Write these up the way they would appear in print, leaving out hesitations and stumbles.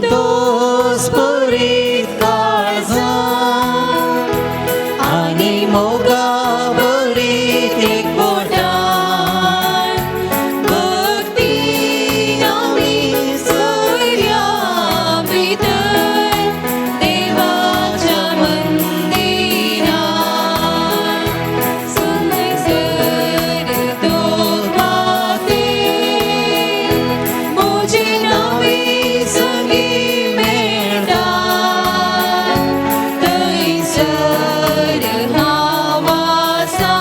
संतोष भरीत काळजान आनी मोगा भरीत एकवटान भक्ती आमी सोयऱ्या भितर देवाच्या मंदिरात सुंदर तो खातीर म्हजी नवी संगी मेळटा थंयसर हांव आसा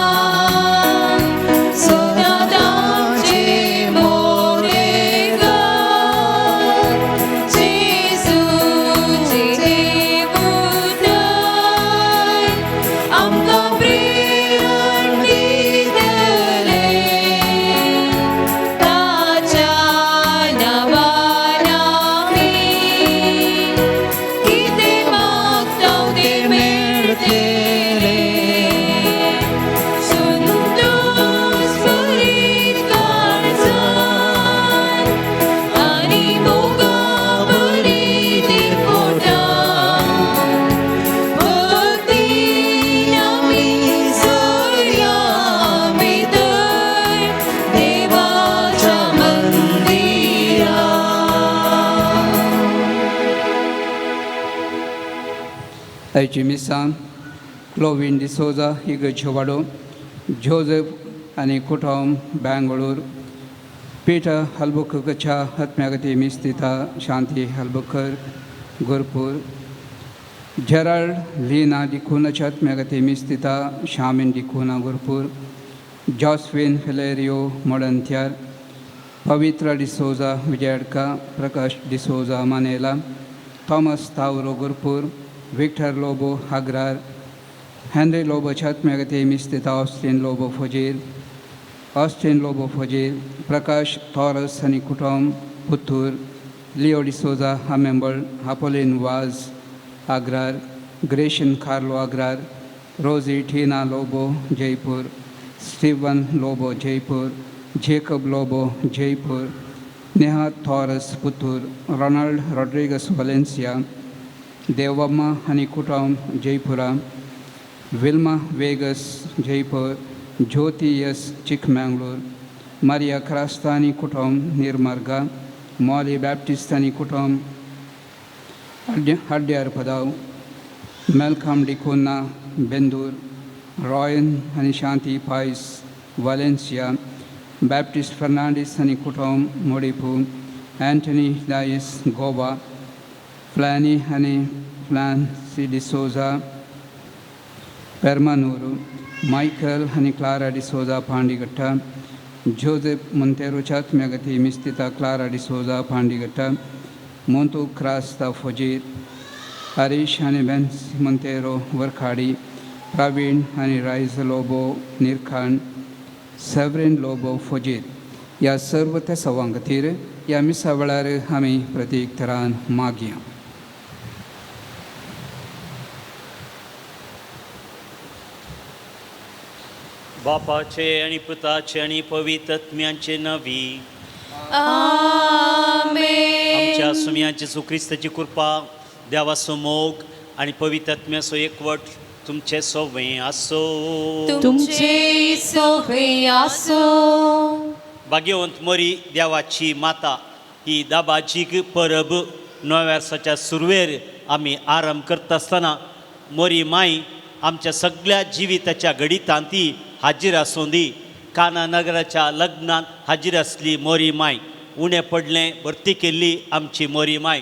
सदां तांचे मोरेगर जेजूचें हें उतर आमकां प्रेरण दितलें ताच्या नांवान आमी कितें मागता तें मेळटलें संतोष भरीत काळजान आनी मोगा भरीत एकवटान भक्ती आमी सोयऱ्या भितर देवाच्या मंदिरात. आयची मिसां क्लोवीन डिसोजा इगर्जेवाडो, जोझेफ आनी कुटुंब बेंगळूर, पीटर हल्बुकच्या आत्म्यागती मिस्तिता शांती हल्बुकर गोरपूर, जेराल्ड लीना डिकुनाच्या आत्म्यागती मिस्तिता शामीन D'Cunha Gorpur, Joswin Filerio Modantyar, Pavitra D'Souza Vijayadka, Prakash D'Souza Manela, Thomas Tauro Gorpur, Victor Lobo Agrar, Henry लोबोच्या आत्म्यागती मिस्तिता Austin Lobo Fajir, Austin Lobo Fajir, Prakash थॉरस आनी कुटुंब Puttur, Leo D'Souza Amembal, Apoline Vaz Agrar, ग्रेशन Carlo Agrar, Rosy Tina Lobo Jaipur, Steven Lobo Jaipur, Jacob Lobo Jaipur, Neha थॉरस Puttur, Ronald Rodrigues Valencia, Devamma आनी कुटुंब जयपुरा, Wilma Vegas Jaipur, Jyoti S Chikmagalur, Maria क्रास्तानी कुटुंब निर्मार्गा, मॉली बॅप्टिस्तानी कुटुंब हड्ड्यार पदाव, मेलकम डिकोना बेंदूर, रॉयन आनी शांती पायस वालेन्सिया, बॅप्टिस्ट फर्नांडीस आनी कुटुंब Mudipu, Antony Dias Goa, Flany आनी फ्लॅन्सी डिसोजा पेर्मानूर, मायकल आनी क्लारा डिसोजा पांडिगट्टा, जोसेफ मोंतेरोच्या आत्म्यागती मिस्तिता Clara D'Souza Pandigatta, Monthu Crasta Fajir, Harish आनी बेन्स मोंतेरो वरखाडी, प्रवीण आनी रायज लोबो निरखान, सेवरीन लोबो फजीर. ह्या सर्व त्या सवां खातीर ह्या मिसा वेळार आमी प्रतीक तरान मागया. बापाचे आणि पुताचे आणि पवित्र आत्म्याचे नावी. आमेन. आमच्या सुमया जेजू क्रिस्ताची कृपा, देवाचो मोग आणि पवित्र आत्म्याचो एकवट तुमचे सोवे आसो. तुमचे सोवे आसो. भाग्यवंत मरी देवाची माता ही दाबाजीक परब नव्या वर्साच्या सुरवेर आमी आरंभ करता आसतना मोरी माई आमच्या सगळ्या जिविताच्या घडितांत ती हाजीर आसूं दी. काना नगराच्या लग्नात हाजीर आसली मोरी माय, उणें पडलें भरती केल्ली आमची मोरी माय.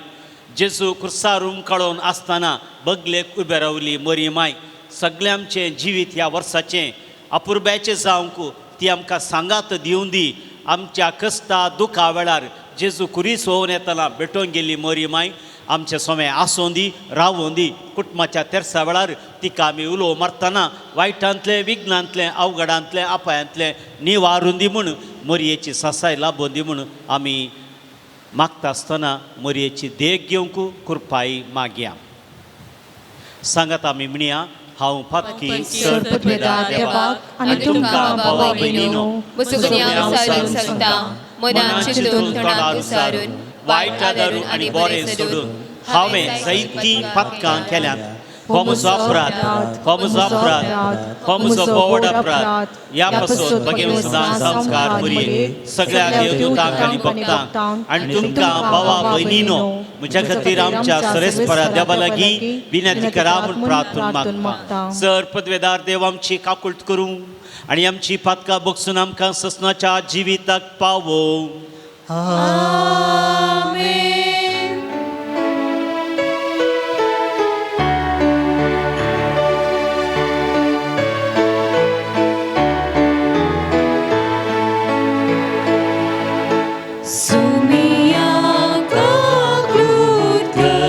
जेजू क्रुसार हुमकळोवन आसतना बगलेक उबे रावली मोरी माय. सगळें आमचें जिवीत ह्या वर्साचें अपुरब्याचें जावंक ती आमकां सांगात दिवन दी. आमच्या कश्टा दुखा वेळार जेजू कुरीस होवन येतना भेटोवन गेल्ली मोरी माय आमचें सोमें आसूं दी, रावूं दी. कुटुंबाच्या तेरसा वेळार तिका आमी उलो मारतना वायटांतलें, विघ्नांतलें, अवघडांतलें, अपायांतलें निवारून दी म्हूण, मोरयेची सासाय लाबोवन दी म्हूण आमी मागता आसतना मोरयेची देख घेवंक कृपाय मागया. सांगात आमी म्हणया, हांव पातकी. सर्पद्वेदा देवाक आनी तुमकां भावा भयणीनो म्हजो गुन्यांव सारून सांगता, मनान चिंतून तोंडान उसारून. वायट आदारून आनी बरें सोडून हांवें जायतीं पातकां केल्यांत. हो म्हजो अपराध, हो म्हजो अपराध, हो म्हजो बोवड अपराध. ह्या पासून भगेवन सदां संस्कार मुरये सगळ्या देवदूतांक आनी भक्तांक आनी तुमकां भावा भयणीनो म्हज्या खातीर आमच्या सरेस्परा देवा लागीं विनंती करा म्हूण प्रार्थना मागता. सर पदवेदार देव आमची काकुळट करूं आनी आमची पातकां बगसून आमकां ससनाच्या जिविताक पावोवं. सुमिया काकूत कर,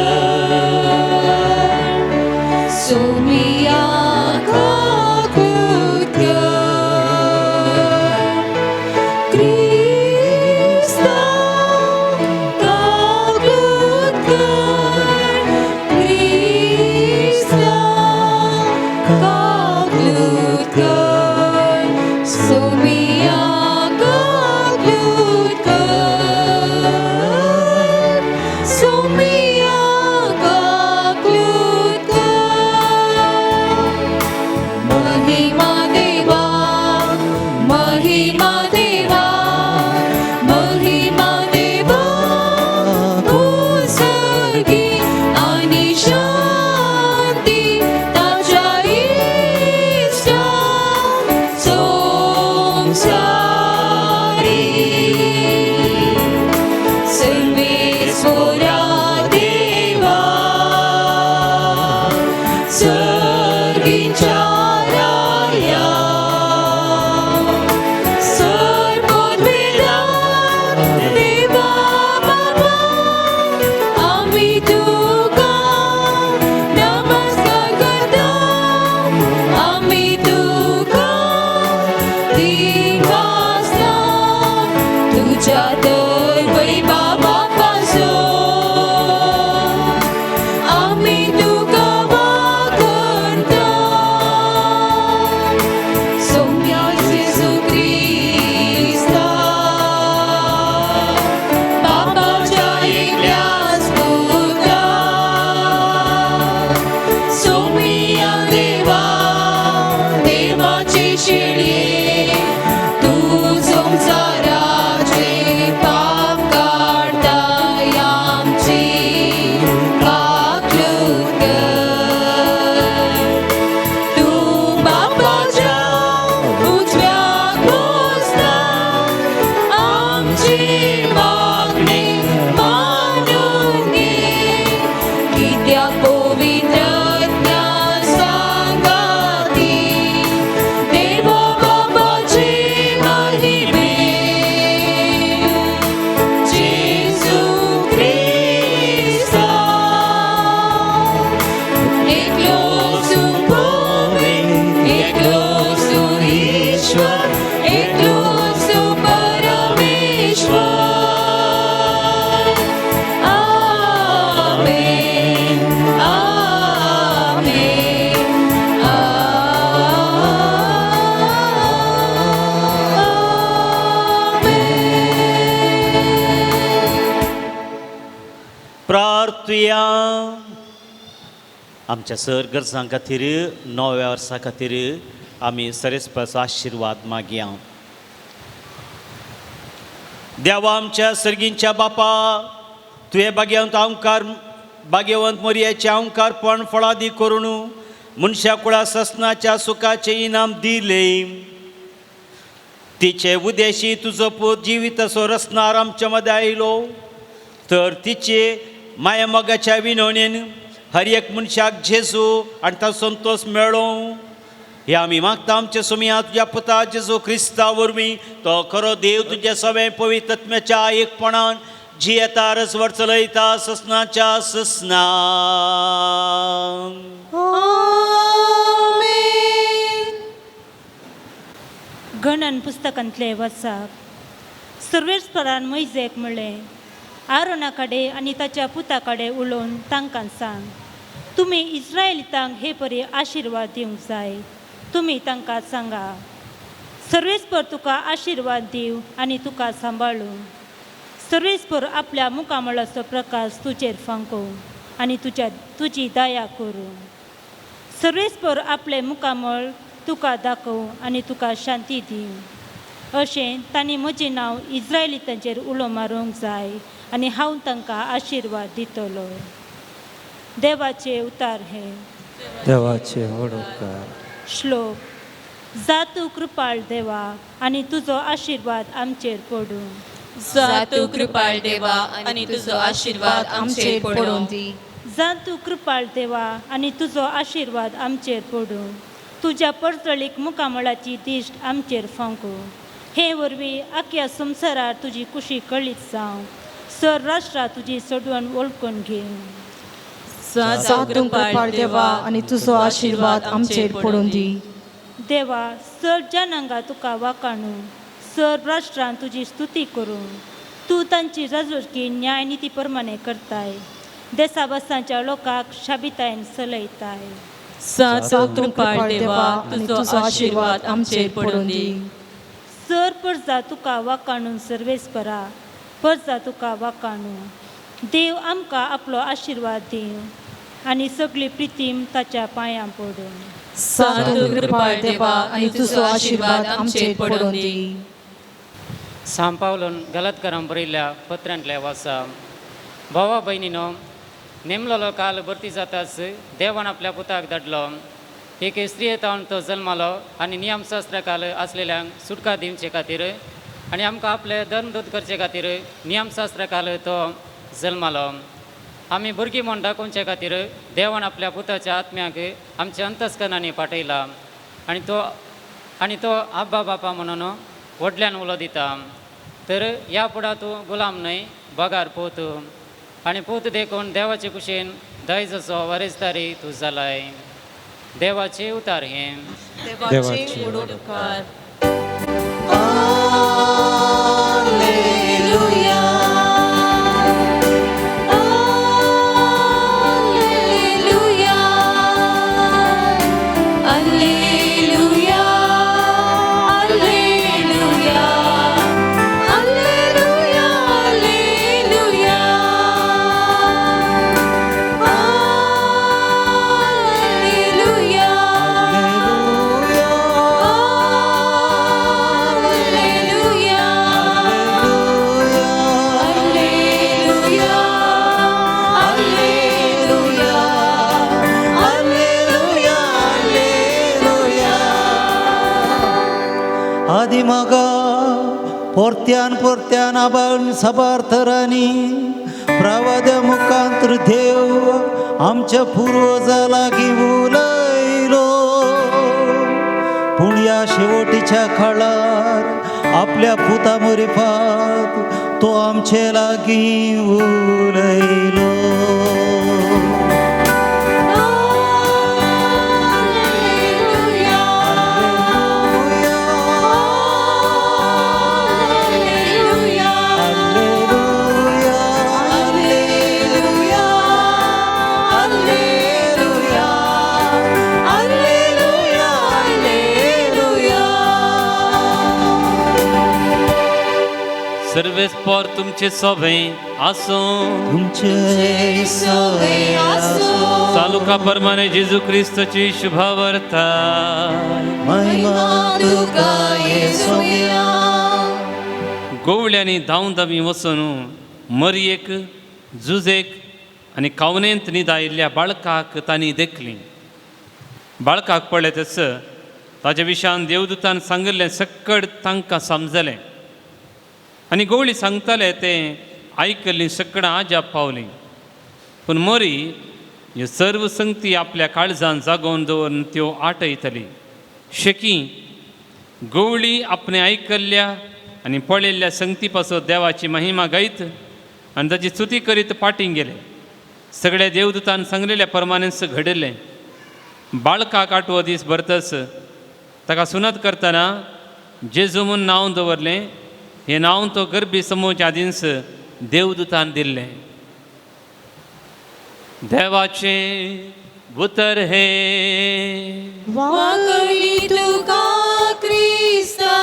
सुमिया काकूत कर, क्रिस्ता काकूत कर, क्रिस्ता काकूत कर, सुमिया काकूत कर, सुमिया काकूत कर. महिमा देवा, महिमा देवा, महिमा देवा, भूस्वर्गी आणि शांती ताच्या इश्टा संसारी. सर्वेस्वरा देवा, सर्गीच्या राया, सर्वोद्वेदा देवा बाबा, आम्ही तुका नमस्कार करता, आम्ही तुका दिवासना, तुझ्या तर वैभवापासून आम्ही तुका वाकणता. सौम्या जेजू क्रिस्ता, बापाच्या एकल्याच पुता, सौम्या देवा, देवाची शेळये, तू संसाराचे पाप काडताय, आमची काकलूत कर. तू बापाच्या उजव्याक बसता, आमची मागणी मानून घे, कित्याक पवित्र आत्म्या सांगाती देवा बापाची महिमे, जेजू क्रिस्ता, एकलो सुपोवे, एकलो सुईश्वर, एकलो सुपरमेश्वर. आमेन, आमेन, आमेन. प्रार्थुया. आमच्या सर गरजां खातीर नव्या वर्सा खातीर आमी सरेस्पाचो आशिर्वाद मागया. देवा आमच्या सर्गींच्या बापा, तुवें भाग्यवंत अंकार भाग्यवंत मोरयाचे अंकारपण फळादी करून मनशा कुळा ससनाच्या सुखाचें इनाम दिलें. तिचे उदेशी तुजो पूत जिविताचो रसनार आमच्या मदें आयलो, तर तिचे मायामोगाच्या विनवणेन हर एक मनशाक जेजू आनी ताचो संतोश मेळो हे आमी मागता आमच्या सोमया तुज्या पुता जेजू क्रिस्ता वरवीं. तो खरो देव तुज्या सगळें पवित्र आत्म्याच्या एकपणान जियेता, रसवर चलयता ससनाच्या ससना. आमेन. गणन पुस्तकांतले वचाप. सर्वेस्परान मोयजेक म्हणलें, आरोना कडेन आनी ताच्या पुता कडेन उलोवन तांकां सांग, तुमी इस्रायलितांक हे परी आशिर्वाद दिवंक जाय. तुमी तांकां सांगा, सर्वेस्पर तुका आशिर्वाद दिवं आनी तुका सांबाळूं. सर्वेस्पर आपल्या मुखामळाचो प्रकाश तुजेर फांको आनी तुज्या तुजी दया करूं. सर्वेस्पर आपलें मुखामळ तुका दाखोवं आनी तुका शांती दिवं. अशें तांणी म्हजें नांव इज्रायलितांचेर उलो मारूंक जाय आनी हांव तांकां आशिर्वाद दितलो. देवाचे उतार हे. देवाचे व्हड उपकार. श्लोक. जा तूं कृपाळ देवा आनी तुजो आशिर्वाद आमचेर पडूं. जा तूं कृपाळ देवा आनी तुजो आशिर्वाद आमचेर पडूं दी. जा तूं कृपाळ देवा आनी तुजो आशिर्वाद आमचेर पडूं. तुज्या परतळीक मुखामळाची दिश्ट आमचेर फांकूं. हे वरवीं आख्या संवसारार तुजी कुशी कळीत जावं. सर राष्ट्रां तुजी सोडवण वळखून घेवं. जा तूं कृपाळ देवा आनी तुजो आशिर्वाद आमचेर पडूं दी. देवा, सर जनांगा तुका वाकाणू, सर राष्ट्रां तुजी स्तुती करूं. तूं तांची राजवटकी न्याय निती प्रमाणे करताय. देसा बसांच्या लोकांक शाबितायेन चलयताय. जा तूं कृपाळ देवा आनी तुजो आशिर्वाद आमचेर पडूं दी. सर परजा तुका वाकाणून सर्वेस्परा, परजा तुका वाकाणू. देव आमकां आपलो आशिर्वाद दिवं आनी सगळी प्रितीम ताच्या पांयां पडूं. जा तूं कृपाळ देवा आनी तुजो आशिर्वाद आमचेर पडूं दी. सांव पावलून गलतकारां बरयल्ल्या पत्रांतल्या वाचा. भावा भयणीनो, नेमलोलो काल भरती जाताच देवान आपल्या पुताक धाडलो. एके स्त्रिये तावन तो जल्मालो आनी नियमशास्त्र काल आसलेल्यांक सुटका दिवचे खातीर आनी आमकां आपले धर्मदूत करचे खातीर नियमशास्त्र काल तो जल्मालो. आमी भुरगीं म्हूण दाखोवचे खातीर देवान आपल्या पुताच्या आत्म्याक आमच्या अंतस्करणांनी पाठयला आनी तो आब्बा बापा म्हणून व्हडल्यान उलो दिता. तर ह्या फुडां तूं गुलाम न्हय बगार पूत आनी पूत देखून देवाचे कुशीन दायजाचो वारेसदारी तूं जालाय. देवाचे उतार हें. देवाचे व्हड उपकार. Alleluia, Alleluia, Alleluia, Alleluia, Alleluia, Alleluia, Alleluia, Alleluia, Alleluia, Alleluia, Alleluia, Alleluia. आदिमगा पोर्त्यान पोर्त्यान आबान सबार थरांनी प्रवाद्या मुखांत देव आमच्या पुर्वजा लागीं उलयलो. पूण ह्या शेवटीच्या काळार आपल्या पुता मुरिफात तो आमचे लागीं उलयलो. Alleluia, Alleluia, Alleluia, Alleluia, Alleluia, Alleluia, Alleluia. सर्वेस्पर तुमचे सोबे आसूं. तुमचे सवे आसूं. तालुका प्रमाणे जेजू क्रिस्तची शुभवार्ता. महिमा तुका येसुया. गोवळ्यांनी धांवन धांवी वचून मरयेक, जुजेक आनी कावनेंत न्हिदायिल्ल्या बाळकाक तांणी देखली. बाळकाक पळयतच ताच्या विशयान देवदूतान सांगिल्लें सक्कड तांकां समजलें आनी गोवळी सांगताले तें आयकल्लीं सकडां आजाप पावलीं. पूण मरी ह्यो सर्व संगती आपल्या काळजान जागोवन दवरून त्यो आटयतली. शेकी गवळी आपणे आयकल्ल्या आनी पळयल्ल्या संगती पासत देवाची महिमा गायत आनी ताची स्तुती करीत पाटीं गेले. सगळ्या देवदूतान सांगलेल्या प्रमाणेच घडिल्लें. बाळकाक आठवो दीस भरतच ताका सुनत करतना जेजू म्हूण नांव दवरलें. हें नांव तो गर्भी समोवच्या आदींच देवदूतान दिल्लें. देवाचें उतर हें. वाकयली तुका क्रिस्ता.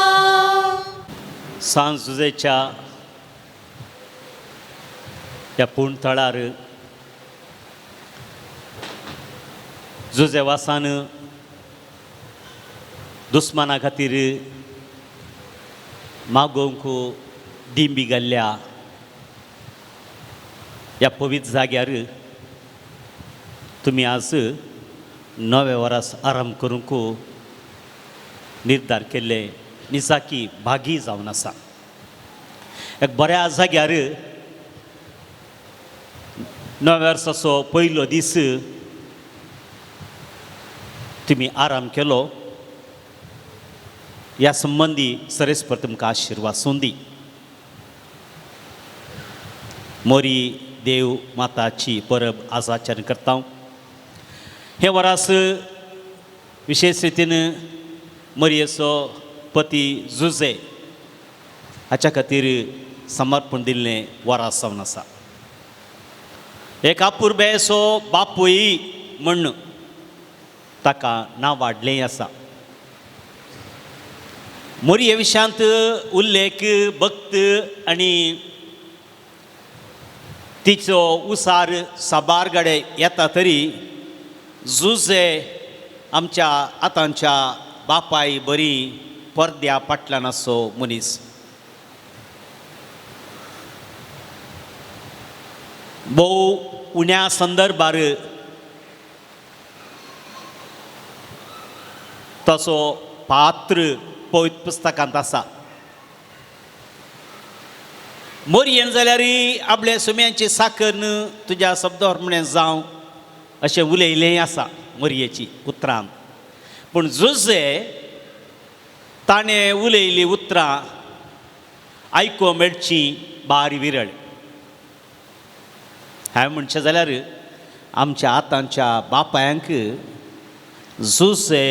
सांजुजेच्या ह्या पूण थळार जुजेवासान दुस्माना खातीर मागोवंक दिंबी घाल्ल्या ह्या पवित्र जाग्यार तुमी आज नव्या वरास आराम करूंक निर्धार केल्ले निजाकी भागी जावन आसा. एक बऱ्या जाग्यार नव्या वर्साचो पयलो दीस तुमी आराम केलो ह्या संबंदी सरेस्पर तुमकां आशिर्वाद सोंदी. मोरी देव माताची परब आज आचरण करता. हे वरास विशेश रितीन मोरयेचो पती जुजे हाच्या खातीर समर्पण दिल्लें वरास जावन आसा. एक आपुरबेचो बापूय म्हण ताका नांव वाडलें आसा. मोरये विशांत उल्लेख भक्त आनी तिचो उसार साबार गडे येता तरी जुजे आमच्या आतांच्या बापाय बरी परद्या पाटल्यान आसो मनीस. भोव उण्या संदर्भार तसो पात्र पवित्र पुस्तकांत आसा. मोरयेन जाल्यार आपल्या सुम्यांची साकर तुज्या शब्दावर म्हणें जावं अशें उलयलें आसा मोरयेची उतरां. पूण जुजे ताणें उलयलीं उतरां आयको मेळची बार विरळ. हांवें म्हणचें जाल्यार आमच्या आतांच्या बापायांक जुजे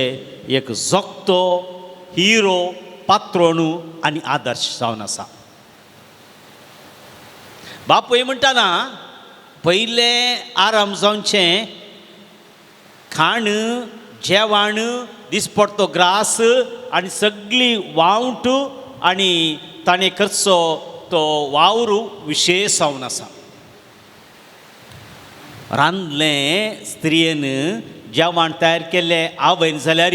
एक जोगतो हिरो पात्रोणू आनी आदर्श जावन आसा. बापूय म्हणटाना पयलें आराम जावचें खाण जेवण दिसपडतो ग्रास आनी सगळी वावट आनी ताणें करचो तो वावर विशेश जावन आसा. रांदलें स्त्रियेन जेवण तयार केल्लें आवयन जाल्यार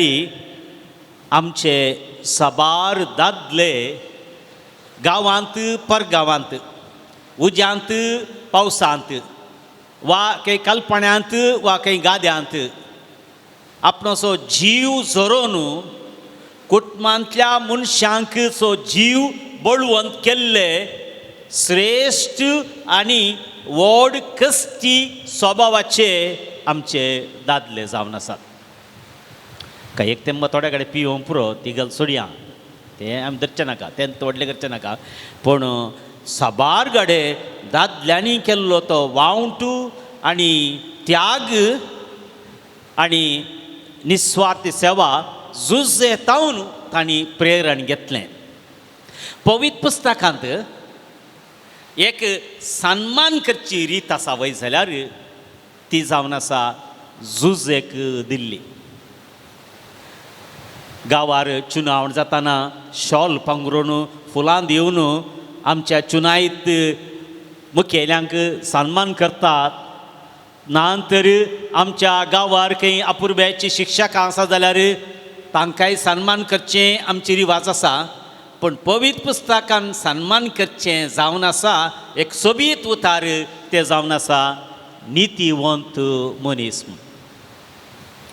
आमचे साबार दादले गांवांत परगांवांत उज्यांत पावसांत वा काही कल्पण्यांत वा काही गाद्यांत आपणाचो जीव झरोवन कुटुंबांतल्या मनशांक सो जीव बळवंत केल्ले श्रेश्ठ आनी व्हड कश्टी स्वभावाचे आमचे दादले जावन आसात. काय एक तेंब थोड्या कडेन पियोवंक पुरो ती गल सोडया तें आमी धरचें नाका तें व्हडलें करचें नाका. पूण साबार गडे दादल्यांनी केल्लो तो वावंट आनी त्याग आनी निस्वार्थी सेवा जुजे तावन तांणी प्रेरण घेतलें. पवित्र पुस्तकांत एक सन्मान करची रीत आसा वय जाल्यार ती जावन आसा जुजेक दिल्ली. गांवार चुनावण जाताना शॉल पांगरून फुलां दिवन आमच्या चुनायत मुखेल्यांक सन्मान करतात. ना तर आमच्या गांवार खंय अपुरबायेची शिक्षकां आसा जाल्यार तांकांय सन्मान करचें आमची रिवाज आसा. पूण पवित्र पुस्तकान सन्मान करचें जावन आसा एक सोबीत उतार तें जावन आसा नितीवंत मनीस.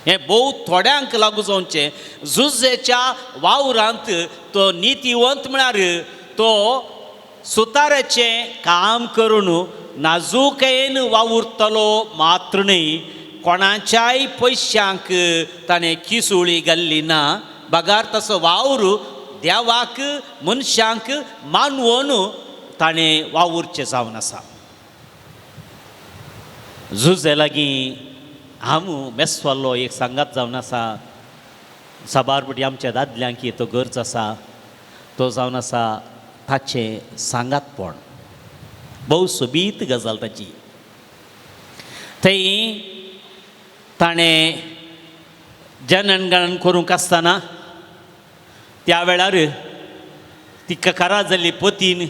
हें भोव थोड्यांक लागू जावचें. जुजेच्या वावरांत तो नितीवंत म्हळ्यार तो सुताराचें काम करून नाजूकायेन वावुरतलो मात्र न्हय कोणाच्याय पयशांक ताणें किसुळी घाल्ली ना बगार तसो वावर देवाक मनशांक मानवून ताणें वावुरचें जावन आसा. जुजे लागीं हांव मेसवालो एक सांगात जावन आसा. साबार पटी आमच्या दादल्यांक तो गरज आसा तो जावन आसा ताचें सांगातपण. भोव सोबीत गजाल ताची. थंय ताणें जनगणन करूंक आसतना त्या वेळार तिका करा जाल्ली पतीन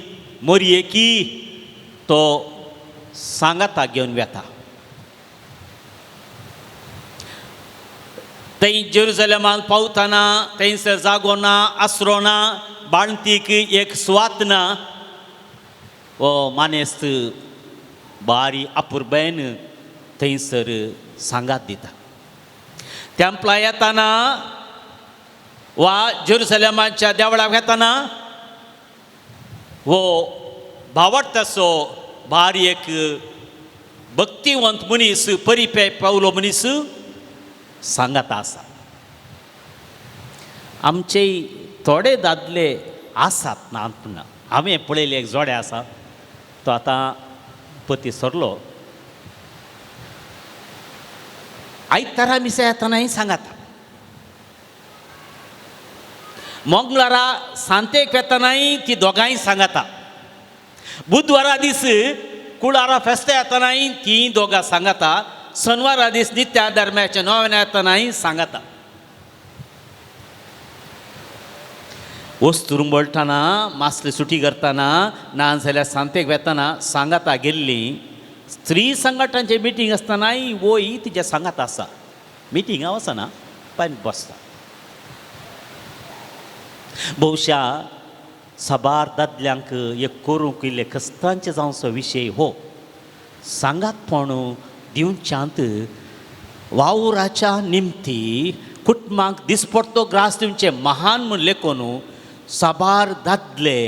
मोरयेकी तो सांगाता घेवन वेता. थंय जेरुजलेमाक पावतना थंयसर जागो ना, आसरो ना, बाळंतीक एक सुवात ना. हो मानेस्त बारी अपुरबायेन थंयसर सांगात दिता. तेंपला येताना वा जेरुसलेमाच्या देवळाक येताना हो भावार्थाचो भारी एक भक्तिवंत मनीस, परिपे पावलो मनीस सांगात आसा. आमचेय थोडे दादले आसात ना ना, हांवें पळयले एक जोडे आसा, तो आतां पती सरलो. आयतारा मिसा येतानाय सांगाता, मंगळारा सांतेक येतानाय ती दोगांय सांगाता, बुधवारा दीस कुळारा फेस्ता येतानाय ती दोगां सांगाता, शनवारा दीस नित्या धर्म्याच्या नव्यान येतानाय सांगाता. वस्तू रुंबळटाना, मासली सुटी करतना, ना जाल्यार सांतेक वेताना सांगाता गेल्ली. स्त्री संघटनाचे मिटींग आसतनाय वय तिच्या सांगात आसा, मिटिंगा वचना पण बसता. बहुशा साबार दादल्यांक एक करूंक इल्ले कस्तांचे जावचो विशय हो सांगातपण दिवच्यांत वावराच्या निमती कुटुंबाक दिसपडतो ग्रास दिवचे महान म्हूण लेखून साबार दादले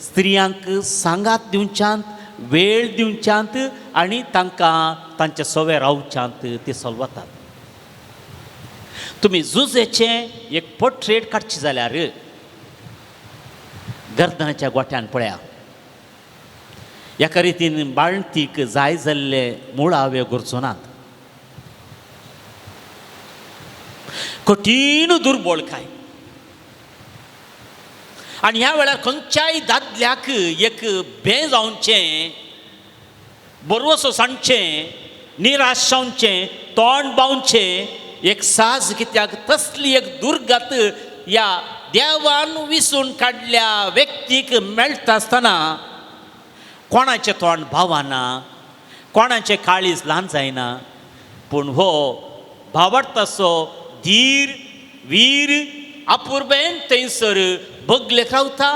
स्त्रियांक सांगात दिवच्यांत, वेळ दिवच्यांत आनी तांकां तांचे सवे रावच्यांत ते सलवतात. तुमी जुजेचें एक पोर्ट्रेट काडचें जाल्यार गर्दनाच्या गोट्यान पळया, एका रितीन बाळंतीक जाय जाल्ले मुळावे गरजो नात, कठीण दुर्बळ काय. आनी ह्या वेळार खंयच्याय दादल्याक एक बें जावचें, बरवसो सांगचें, निराश जावचें, तोंड बावचें एक साज कित्याक तसली एक दुर्गत ह्या देवान विसून काडल्या व्यक्तीक मेळटा आसतना कोणाचें तोंड भावना, कोणाचें काळीज ल्हान जायना. पूण हो भावार्थाचो धीर वीर अपुरबेन थंयसर बगले रावता,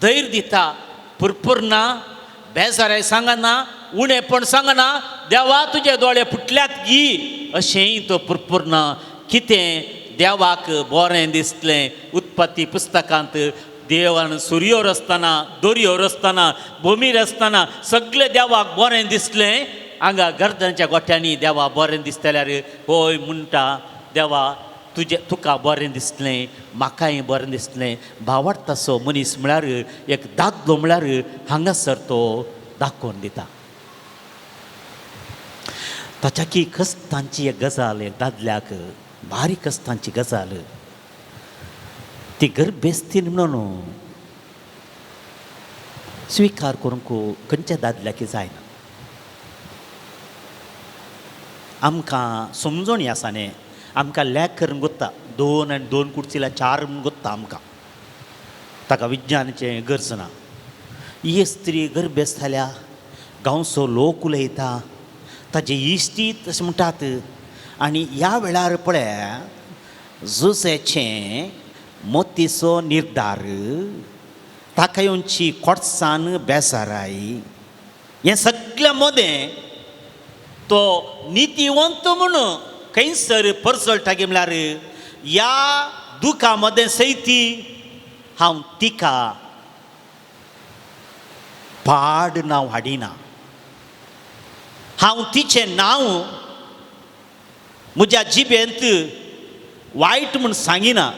धैर्य दिता, पुरपुरना, बेजाराय सांगना, उणेपण सांगना, देवा तुजे दोळे फुटल्यात गी अशेंय तो पुरपुरना. कितें देवाक बरें दिसलें. उत्पत्ती पुस्तकांत देवान सुर्यो रचतना, दोरयो रचतना, भूमी रचतना सगळें देवाक बरें दिसलें. हांगा गर्दनच्या गोठ्यांनी देवा बरें दिसतल्यार होय म्हणटा, देवा तुजें तुका बरें दिसलें, म्हाकाय बरें दिसलें. भावार्थाचो मनीस म्हळ्यार एक दादलो म्हळ्यार हांगासर तो दाखोवन दिता. ताच्या की कस्तांची एक गजाल, एक दादल्याक बारीक कस्तांची गजाल, ती गर्भेस्तीन म्हणून स्विकार करूंक खंयच्या दादल्याक जायना. आमकां समजोणी आसा न्ही, आमकां लॅक करून गोत्ता, 2 आनी 2 कुडचिल्यार 4 म्हूण गोत्ता आमकां, ताका विज्ञानाचें गरज ना. ही स्त्री गर्भेस्त जाल्या, गांवचो लोक उलयता, ताजे इश्टी तशें म्हणटात. आनी ह्या वेळार पळय जुजेचें मोतीचो निर्धार, ताका येवची कोटसान बेजाराय, हें सगळ्या मदें तो नितीवंत म्हणून खंयसर परसळटा म्हळ्यार ह्या दुखा मदें सयती हांव तिका पाड नांव हाडिना, हांव तिचें नांव म्हज्या जिबेंत वायट म्हूण सांगिना,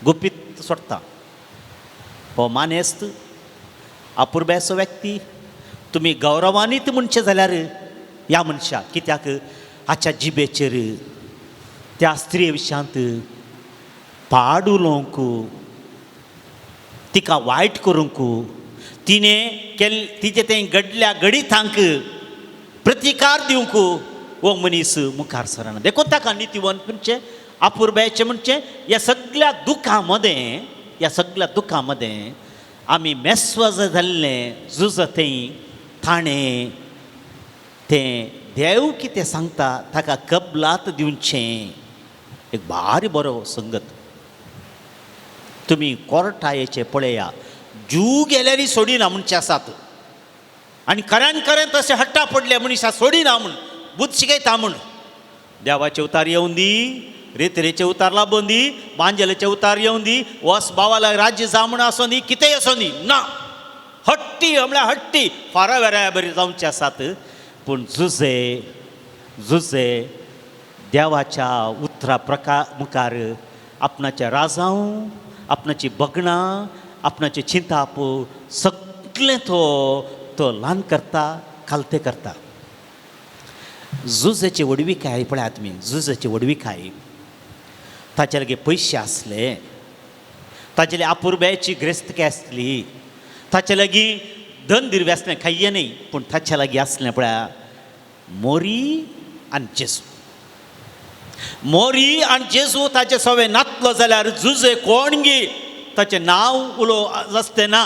गुपीत सोडटा. हो मानेस्त अपुरबायेचो व्यक्ती तुमी गौरवानीत म्हणचें जाल्यार ह्या मनशाक, कित्याक हाच्या जिबेचेर त्या स्त्रिये विशयांत पाड उलोवंक, तिका वायट करूंक, तिणें केल्ले तिचें तें घडल्या घडितांक प्रतिकार दिवंक हो मनीस मुखार सरना. देखून ताका नितीवंत म्हणचें, अपुरबायेचें म्हणचें. ह्या सगळ्या दुखां मदें, ह्या सगळ्या दुखां मदें आमी मेस्वज जाल्लें झुजतय ताणें तें देव कितें सांगता ताका कबलात दिवचें. एक भारी बरो संगत. तुमी कोर्टायेचे पळया, जू गेल्यारय सोडिना म्हणचे आसात आनी खऱ्यान खरें तशें हट्टा पडले मनशां सोडिना म्हूण बुद्द शिकयता म्हूण. देवाचे उतार येवन दी, रेतरेचे उतार लाबोवन दी, बांजेलेचे उतार येवन दी, वस बावाला राज्य जा म्हूण आसों दी, कितेंय आसों दी ना, हट्टी म्हळ्यार हट्टी फारा वेराया बरी जावचे आसात. पूण जुजे जुजे देवाच्या उतरा प्रका मुखार आपणाचें राजांव, आपणाची बगणां, आपणाचें चिंताप सगळें तो तो ल्हान करता, खालतें करता. जुजेची व्हडविकाय पळयात तुमी, जुजेची व्हडविकाय. ताचे लागीं पयशे आसले, ताचे लागीं आपुरब्याची ग्रेस्तकाय आसली, ताचे लागीं धन दिर्वे आसलें, खाय्ये न्ही, पूण ताचे लागीं आसलें पळया मोरी आनी जेजू. मोरी आनी जेजू ताचे सवे नातलो जाल्यार जुजे कोण गी ताचें नांव उलो आसतें ना,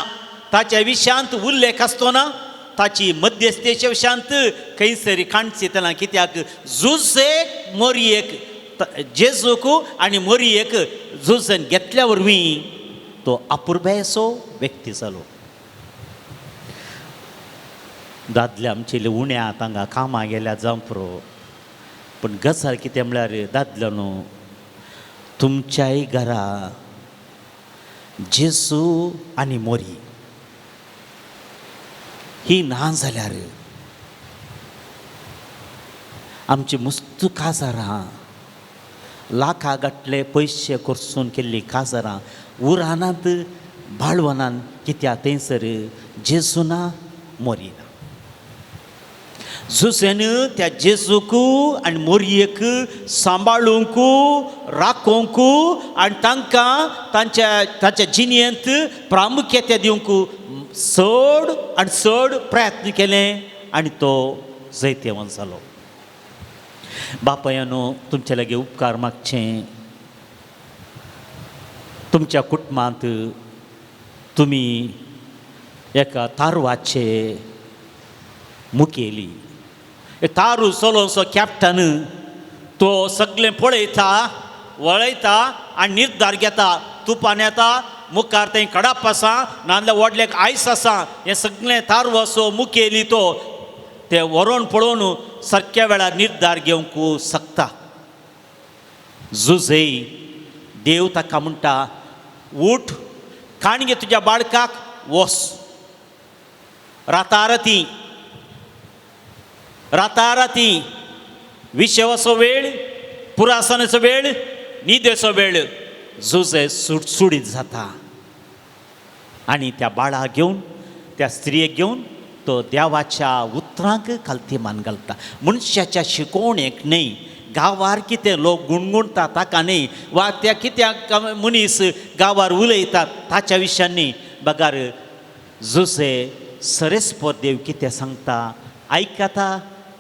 ताच्या विशयांत उल्लेख आसतो ना, ताची मध्यस्थेच्या विशयांत खंयसर काणची तेन्ना. कित्याक जुजे मोरयेक जेजूक आनी मोरयेक जुजेन घेतल्या वरवीं तो अपुरबायेचो व्यक्ती जालो. दादले आमचे उण्या तांकां कामां गेल्या जावं पुरो, पूण गजाल कितें म्हळ्यार दादल्यानो तुमच्याय घरा जेजू आनी मोरी ही ना जाल्यार आमची मुस्त काजारां, लाखा गांठले पयशे खर्चून केल्ली काजारां उरानात बाळवनान, कित्याक थंयसर जेजू ना, मोरी ना. जुसेन त्या जेजूक आनी मोरयेक सांबाळूंक, राखोवंक आनी तांकां तांच्या ताच्या जिणेंत प्रामुख्यता दिवंक चड आनी चड प्रयत्न केले आनी तो जैतेवंत जालो. बापायानो तुमचे लागीं उपकार मागचें, तुमच्या कुटुंबांत तुमी एका तारवाचे मुखेली, तारू चलोवचो कॅप्टन तो सगळें पळयता, वळयता आनी निर्धार घेता. तुफान येता, मुखार थंय कडाप आसा, नाजाल्यार व्हडलें आयस आसा, हें सगळें तारवाचो मुखेली तो ते व्हरोन पळोवन सारक्या वेळार निर्धार घेवंक शकता. जुजय देव ताका म्हणटा, उठ, काण घे तुज्या बाळकाक, वस. राताराती राताराती विशेवाचो वेळ, पुरासनाचो वेळ, न्हिदेचो वेळ, जुजे सुटसुडीत जाता आनी त्या बाळाक घेवन, त्या स्त्रियेक घेवन तो देवाच्या उतरांक खालती मान घालता. मनशाच्या शिकोवणेक न्हय, गांवार कितें लोक गुणगुणटा ताका न्हय, वा त्या कित्याक मनीस गांवार उलयतात ताच्या विशयान न्हय, बगार जुजे सरेस्पर देव कितें सांगता आयकता,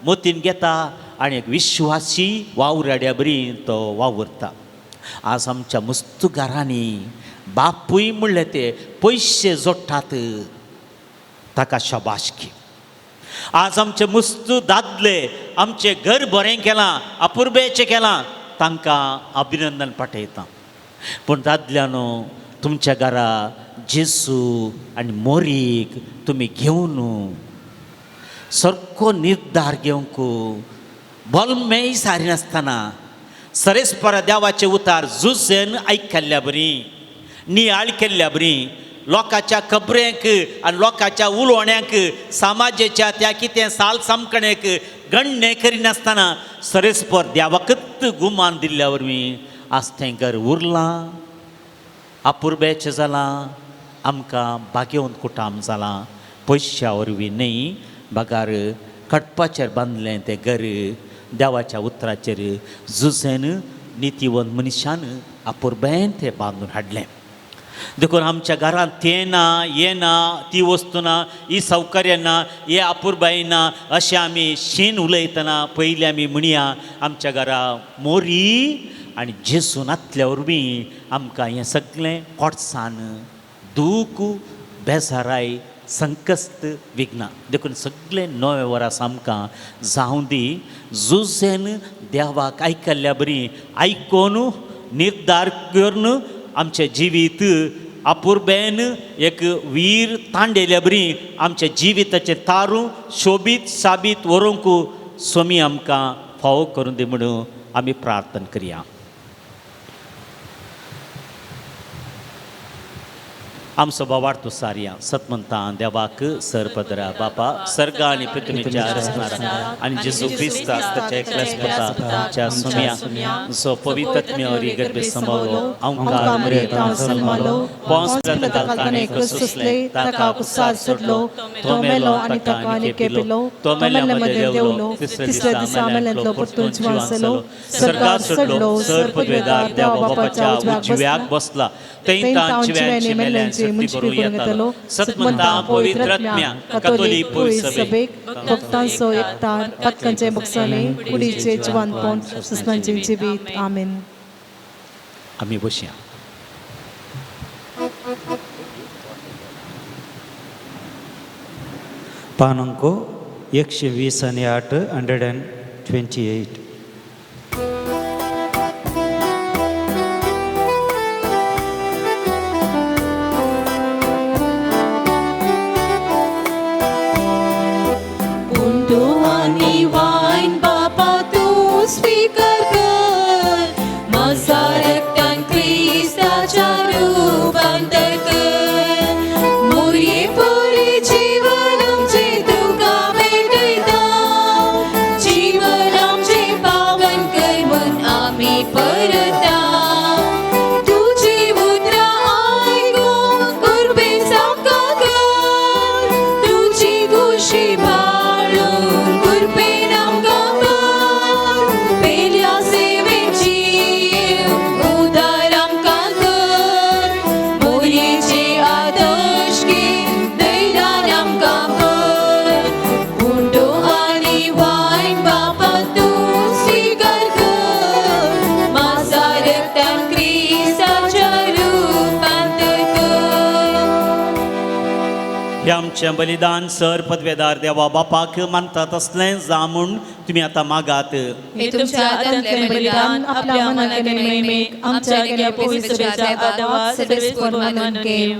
मतीन घेता आनी एक विश्वासी वावराड्या बरी तो वावुरता. आज आमच्या मुस्त घरांनी बापूय म्हणले ते पयशे जोडटात, ताका शाबासकी. आज आमचे मुस्त दादले आमचें घर बरें केलां, अपुरबेचें केलां, तांकां अभिनंदन पाठयता. पूण दादल्यानो तुमच्या घरा जेजू आनी मोरीक तुमी घेवन सारको निर्धार घेवंक बोलमेय सारिनासतना सरेस्पर देवाचे उतार जुजेन आयकल्ल्या बरी, नियाळ केल्ल्या बरी, लोकांच्या खबरेक आनी लोकांच्या उलोवण्याक, समाजेच्या त्या कितें साल सामकणेक गण्णे करिनासतना सरेस्पर देवाकच गुमान दिल्ल्या वरवीं आज तें घर उरलां, अपुरबेचें जालां, आमकां भाग्यवंत कुटाम जालां. पयश्या वरवीं न्हय, बगार खटपाचेर बांदलें तें घर देवाच्या उतराचेर जुजेन नितीवंत मनशान अपुरबेन तें बांदून हाडलें. देखून आमच्या घरांत तें ना, हें ना, ती वस्तू ना, ही सौकर्य ना, हे अपुरबाय ना, अशें आमी शीन उलयतना पयलीं आमी म्हणया आमच्या घरा मोरी आनी जेजू नातल्या वरवीं आमकां हें सगळें कोटसान, दूख, बेजाराय संकश्ट विघ्नां. देखून सगळें नवें वर्स आमकां जावं दी जुजेन देवाक आयकल्ल्या बरी आयकोन निर्धार करून आमचें जिवीत अपुरबेन एक वीर तांडेल्या बरी आमच्या जिविताचें तारूं शोबीत साबीत व्हरूंक स्वामी आमकां फावो करून दी म्हणून आमी प्रार्थना करया. आमचो बाबार सारया सतमंता देवाक सरपदरा बापा सर्ग आनी पृथ्वीच्या रचणारा आनी जेजू क्रिस्त ताच्या एकल्याच पुता आमच्या सुम्या जो पवित्र गर्भे समावलो अंकार मरेता सलमालो पोंस पिलाता ताणें क्रिस्तुसले ताका कुसार सोडलो तो मेलो आनी ताका आनी केपिलो तो मेल्ल्या मदें देंवलो तिसऱ्या दिसा मेल्यांतलो परतून जिवान जालो स्वर्गार चडलो सर पदवेदार देवा बापाच्या उजव्याक बसला थंय तांची मेल्यांची मुंचपी करूं करूंक येतालो येतालो सतमंता पवित्र आत्म्या कतोलीक पवित्र सभेक भक्तांचो एकतार पातकांचे बक्षाणे कुडीचे जिवानपण सुसनांचे जिवीत. आमेन. आमी बसया. पान अंक 128, 128. उंडो आनी वायन बापा तूं स्वीकार कर म्हजा रक्तान क्रिस्ताच्या रुपांतर कर मोरये परी जीवन आमचें तुका भेटयता जीवन आमचें पावन कर म्हूण आमी परता तुजी उतरां आयकूंक कुर्बेस आमकां कर तुजी खुशी पाळूंक कुर्बेन आमकां कर पेल्या सेवेची उदार आमकां कर मोरयेचे आदर्श घे दैरान आमकां कर उंडो आनी वायन बापा तूं स्वीकार कर म्हजा रक्तान क्रिस्ताच्या रुपांतर कर. हे आमचें बलिदान सर पदवेदार देवा बापाक मानतात तसलें जा म्हूण तुमी आतां मागात. हे तुमच्या हातांतलें बलिदान आपल्या मनाक आनी महिमेक आमच्या आनी पवित्र सभेच्या आदावात सर्वेस्पर मानून घेव.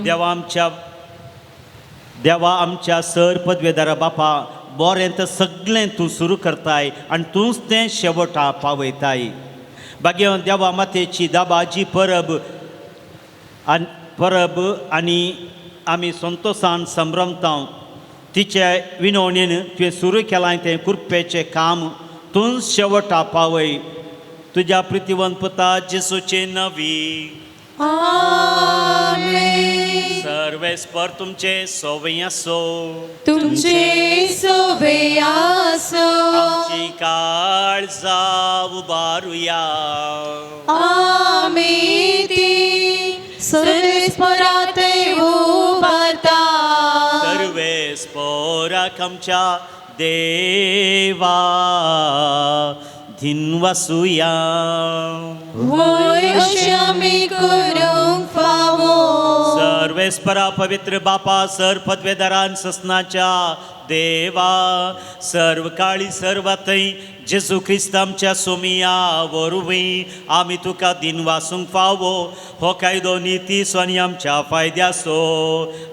देवा आमच्या सर पदवेदारा बापा बरें तर सगळें तूं सुरू करताय आनी तूंच तें शेवटा पावयताय. भाग्यवंत देवा मातेची दाबाजी परब आनी परब आनी आमी संतोशान संभ्रमता. तिचे विनवणेन तुवें सुरू केलां तें कृपेचें काम तूंच शेवटा पावय. तुज्या प्रितिवंत पुता जेसूचे नवी आमेन. सर्वेस्पर तुमचे सोवे आसो. तुमचे सोवे आसो. आमची काळजा उबारुया. आमी ती सर्वेस्परात उबारता. सर्वेस्पराक आमच्या देवा धिनवसुया. वय अशें आमी करूंक फावो. सर्वेस्परा पवित्र बापा सर पदवेदारान ससनाच्या देवा सर्व काळी सर्व थंय जेजू क्रिस्त आमच्या सोमिया वरवीं आमी तुका दिनवासूंक फावो. हो कायदो निती आनी आमच्या फायद्याचो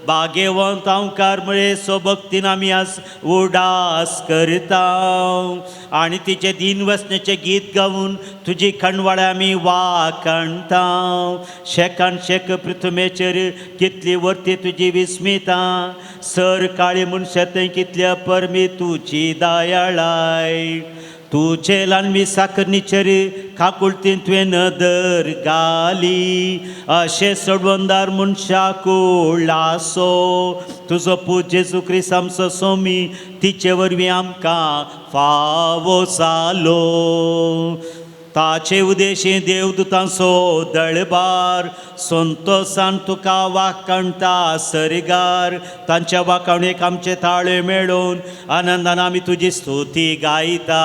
बागेवंत अंकार म्हळे सो भक्तीन आमी आज उडास करता आनी तिचे दिन वसण्याचें गीत गावन तुजी खणवाळ्या आमी वाखणता. शेकान शेक पृथ्वेचेर कितली वर्ती तुजी विस्मिता सर काळी मनशां थंय कितल्या परमी तुजी दयाळाय. तुजे ल्हानवी साकरणीचेर काकुळतीन तुवें नदर घाली अशें सोडवंदार मनशाक उल्लासो. तुजो पूत जेजू क्रिस्त आमचो सोमी तिचे वरवीं आमकां फावो जालो. ताचे उदेशी देवदूतांचो दळबार संतोसान तुका वाखणटा सरगार. तांच्या वाखाणेक आमचे ताळे मेळोवन आनंदान आमी तुजी स्तुती गायता.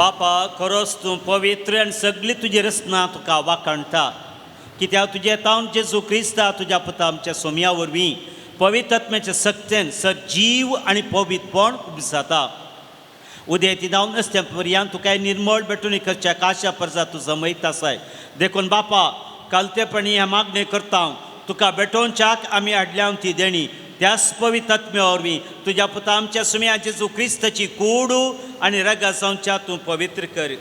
बापा खरोच तूं पवित्र आनी सगळी तुजी रचना तुका वाखाणटा कित्याक तुजें तावन जेजू क्रिस्ता तुज्या पुता आमच्या सोम्या वरवीं पवित्र आत्म्याच्या सक्तेन सजीव आनी पवित्रपण उपजाता उदय जावन असल्या पर्यांत तुका निर्मळ भेटून करच्या काशा परजा तूं जमयत आसाय देखून बापा कालतेपणी ह्या मागणें करता हांव तुका भेटोवच्याक आमी हाडल्या ती देणी त्याच पवित्र आत्म्या वरवीं तुज्या पुता आमच्या सुम्या जेजू क्रिस्ताची कूड आनी रगा जावच्या तूं पवित्र कर.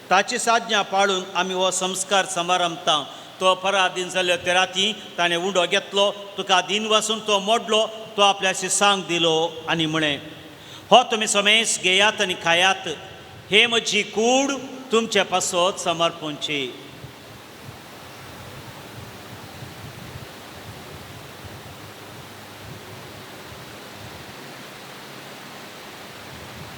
ताची साज्ञा पाळून आमी हो संस्कार समारंभता. तो पराधीन जाल्यो ते राती ताणें उंडो घेतलो तुका दिन वासून तो मोडलो तो आपल्याशी सांग दिलो आनी म्हळें हो तुमी समेस घेयात आनी खायात हे म्हजी कूड तुमचे पासत समर्पणची.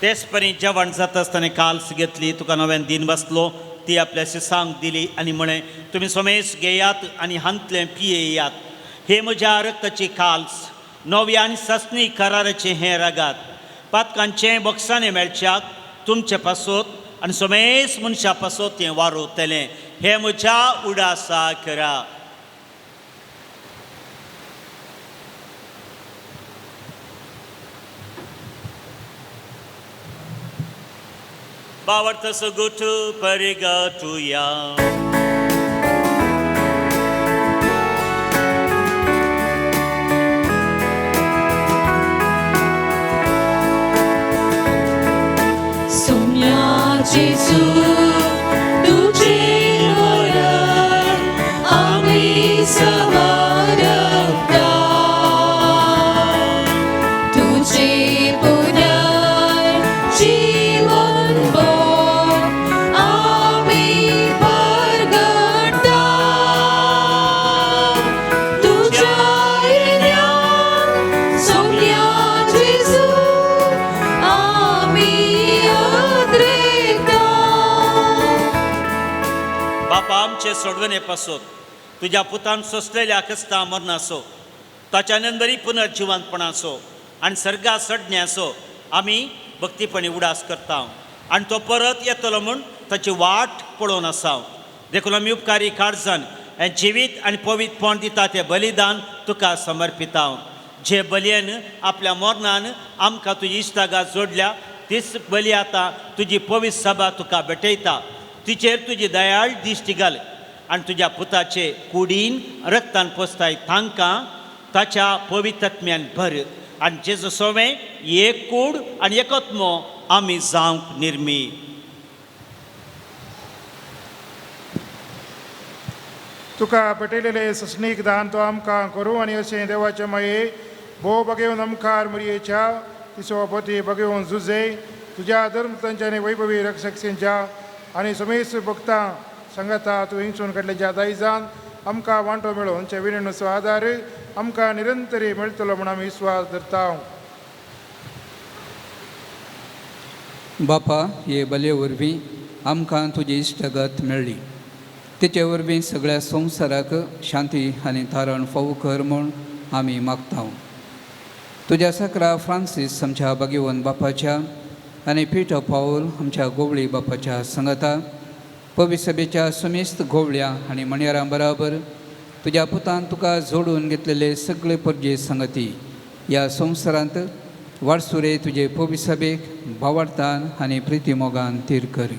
तेच परी जेवण जाता आसतना काल्स घेतली तुका नव्यान दिन बसलो ती आपल्याशी सांग दिली आनी म्हळें तुमी समेस घेयात आनी हांतलें पियेयात हे म्हज्या रक्ताची काल्स नव्या आनी ससनी कराराचें हें रगात पातकांचें बक्षाणें मेळच्याक तुमचे पासत आनी समेस मनशा पासत तें वारोवतलें हें म्हज्या उडासा करा. बावर्त सगुट परिगटुया. सोम्या जेजू तुझे मरण आम्ही समर्पता तुझे पुनर्जीवन आम्ही परगटता तुझ्या येण्यान सोम्या जेजू आम्ही अद्रेता. बापा आमचे सोडवणे पासत तुज्या पुतान सोंसलेल्या कस्ता मरणाचो ताच्या नंदरी पुनर्जिवंतपणाचो आनी सर्गा सडण्याचो आमी भक्तीपणी उडास करता आनी तो परत येतलो म्हूण ताची वाट पळोवन आसा. देखून आमी उपकारी काळजान हें जिवीत आनी पवित्रपण दिता तें बलिदान तुका समर्पिता. जे बलयेन आपल्या मरणान आमकां तुजी इश्टागात जोडल्या तीच बली आतां तुजी पवित्र सभा तुका भेटयता. तिचेर तुजी दयाळ दिश्टी घाल आनी तुज्या पुताचे कुडीन रक्तान पोसताय तांकां ताच्या पवित्रत्म्यान भर आनी जेजू सोवें एक कूड आनी एकत्मो आमी जावंक निर्मी. तुका पेटयलेले सस्नीक दान तो आमकां करूं आनी अशें देवाचे माये भोव बगेवन आमखार मरयेच्या तिसो पती बगेवन जुजे तुज्या धर्मतांच्या आनी वैभवी रक्षकसेंच्या आनी समेस भक्तां सांगाता तूं हिंसून काडल्याच्या दायजान आमकां वांटो मेळोवन विनवणीचो आदार आमकां निरंतरी मेळटलो म्हूण आमी विस्वास धरता. बापा हे बले वरवीं आमकां तुजी इश्टागत मेळ्ळी तिचे वरवीं सगळ्या संवसाराक शांती आनी तारण फावो कर म्हूण आमी मागता. तुज्या सकरा फ्रांसीस आमच्या बागेवन बापाच्या आनी पिटर पावल आमच्या गोवळी बापाच्या सांगाता पवित्र सभेच्या समेस्त गोवळ्या आनी मणयारां बराबर तुज्या पुतान तुका जोडून घेतलेले सगळे परजे सांगती ह्या संवसारांत वारसुरे तुजे पवित्र सभेक भावार्थान आनी प्रितीमोगान तीर कर.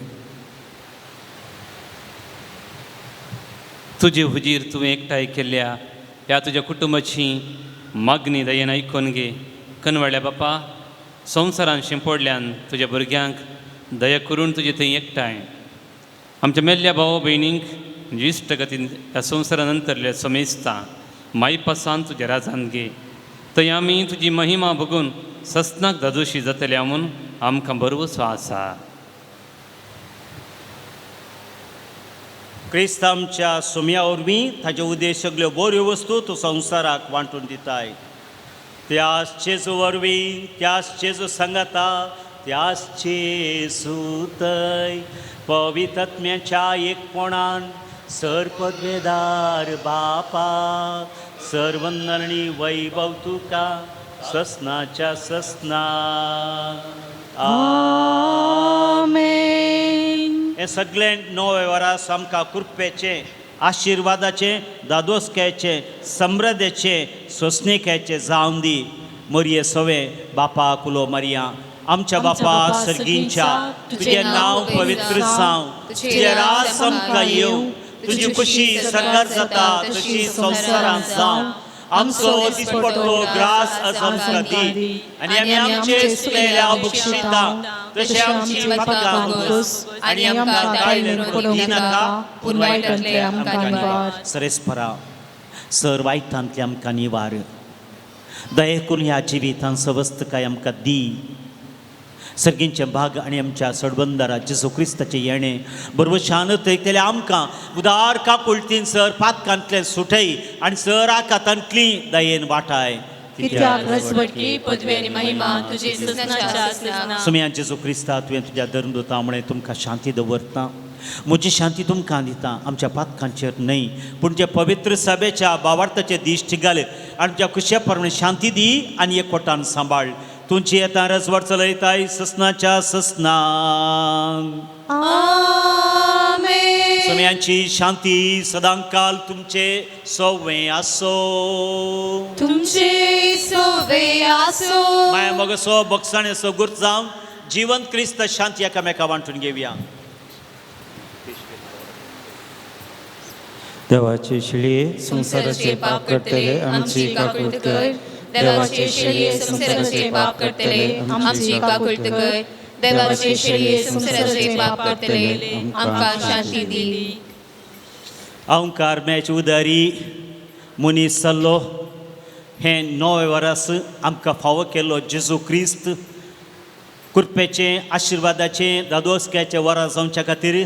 तुजे हुजीर तुवें एकठांय केल्ल्या ह्या तुज्या कुटुंबाची मागणी दयेन आयकून घे. कनवळ्या बापा संवसारान शिंपडल्यान तुज्या भुरग्यांक दया करून तुजे थंय एकठांय आमच्या मेल्ल्या भाव भयणींक इश्टगतीन ह्या संवसारा नंतरल्या समेस्ता मायपासान तुज्या राजान घे थंय आमी तुजी महिमा बघून ससनाक दादोशी जातल्या म्हूण आमकां भरवसो आसा. क्रिस्त आमच्या सोम्या वरवीं ताचे उद्देश सगल्यो बऱ्यो वस्तू तूं संवसाराक वांटून दिताय. त्याच जेजू वरवीं त्याच जेजू सांगाता त्याच जेजू थंय पवित्रत्म्याच्या एकपणान सर्पद्वेदार बापा सर्वंदनी वैभव तुका ससनाच्या ससना. आमेन. हें सगळें नवें वरास आमकां कृपेचें, आशिर्वादाचें, दादोसकायेचें, समृद्धेचें, सोंसणीकायेचें जावन दी. मोरये सवें बापा कुलो मारया. आमच्या बापा सर्गींच्या, तुजें नांव पवित्र जावं, तुजें राज आमकां येवं, तुजी खुशी सरकार जाता तशी संवसारांत जावं. आमचो दिसपट्टो ग्रास आज आमकां दी आनी आमी आमचे चुकलेल्या बक्षिता तशें आमची पातकां पुस आनी आमकां ताळमेळ पडूंक दिनाका, पूण वायटांतले आमकां निवार. सरेस्परा सर वायटांतले आमकां निवार. दये करून ह्या जिवितान सवस्तकाय आमकां दी. सर्गींचे भाग आनी आमच्या सडबंदारा जेजू क्रिस्ताचें येणें बरोबर शान थंय आमकां उदार काकुळतीन सर पातकांतलें सुटय आनी सर आकातांतली दयेन वाटाय. कित्याक रसवटकी पदवी आनी महिमा तुजी ससनाच्या ससना. सुमया जेजू क्रिस्ता, तुवें तुज्या धर्मदूता म्हळें तुमकां शांती दवरता, म्हजी शांती तुमकां दिता. आमच्या पातकांचेर न्हय पूण जे पवित्र सभेच्या बावार्थाचे दिश्ट घाल आनी तुज्या खुशे प्रमाणे शांती दी आनी एकवटान सांबाळ. तुमची येता रजवट चलयताय ससनाच्या ससना. आमेन. सुम्यांची शांती सदांकाल तुमचे सोवे आसो. तुमचे सोवे आसो. माया मग सो बक्षाणे सो गुर्त जावन जिवंत क्रिस्त शांती एकामेका वांटून घेवया. देवाची शिळये संवसाराचे पाप करतले आमची काकूट कर. देवाचे शेळये संवसाराचे पाप करतले आमची काकूट कर. देवाचे शेळये संवसाराचे पाप करतले आमकां शांती दी. अहंकार मॅच उदारी मनीस जाल्लो हें नवें वरस आमकां फावो केल्लो जेजू क्रिस्त कृपेचें, आशिर्वादाचें, दादोसक्याचें वरां जावच्या खातीर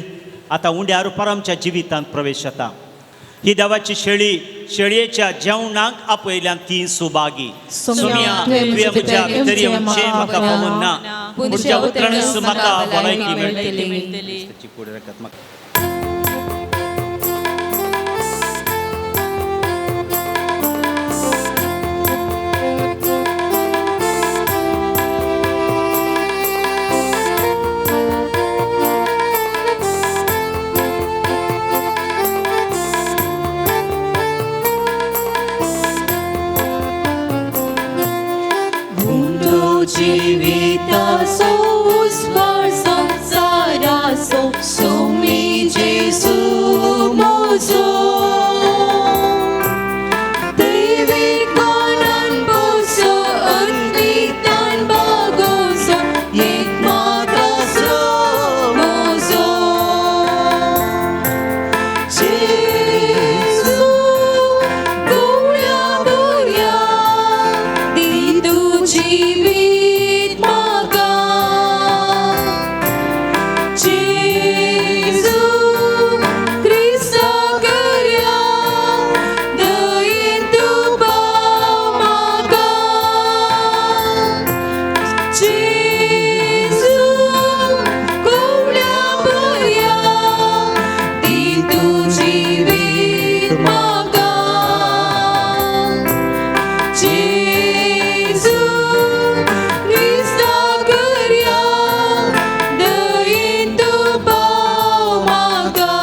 आतां उंड्या रुपार आमच्या जिवितांत प्रवेश जाता. ही देवाची शेळी शेळयेच्या जेवणाक आपयल्यान ती सुभागी. सुमया, तुवें म्हज्या भितर येवचें म्हाका फावून ना, पूण तुज्या उतरानच म्हाका भलायकी मेळटली. जीवितासो उस्वार संसारासो सोमी जेसू मोजो. दैवीक मानान बोसो अत्मितान बागोसो एक मातासो मोजो. जेसू गोळ्या बोऱ्या दी तूं जीवित म्हाका. जेजू क्रिस्ता करया दयेन तूं पाव म्हाका. जेजू गोळ्या बऱ्या दी तूं जीवित म्हाका. जेजू क्रिस्ता करया दयेन तूं पाव म्हाका.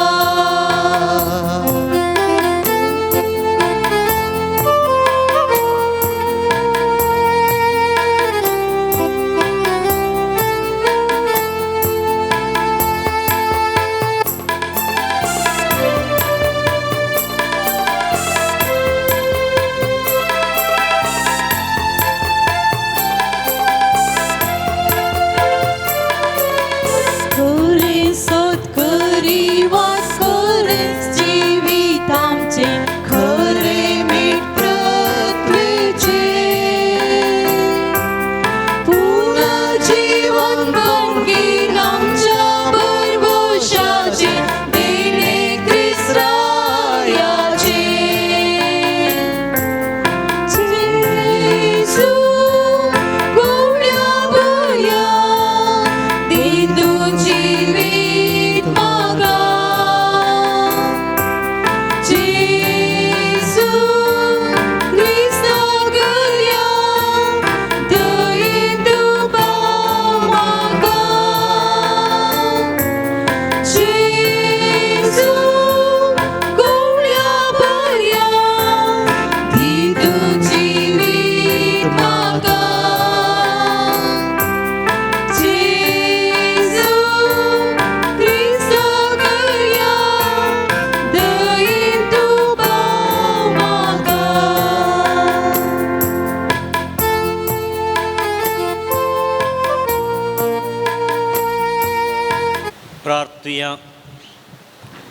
प्रार्थुया.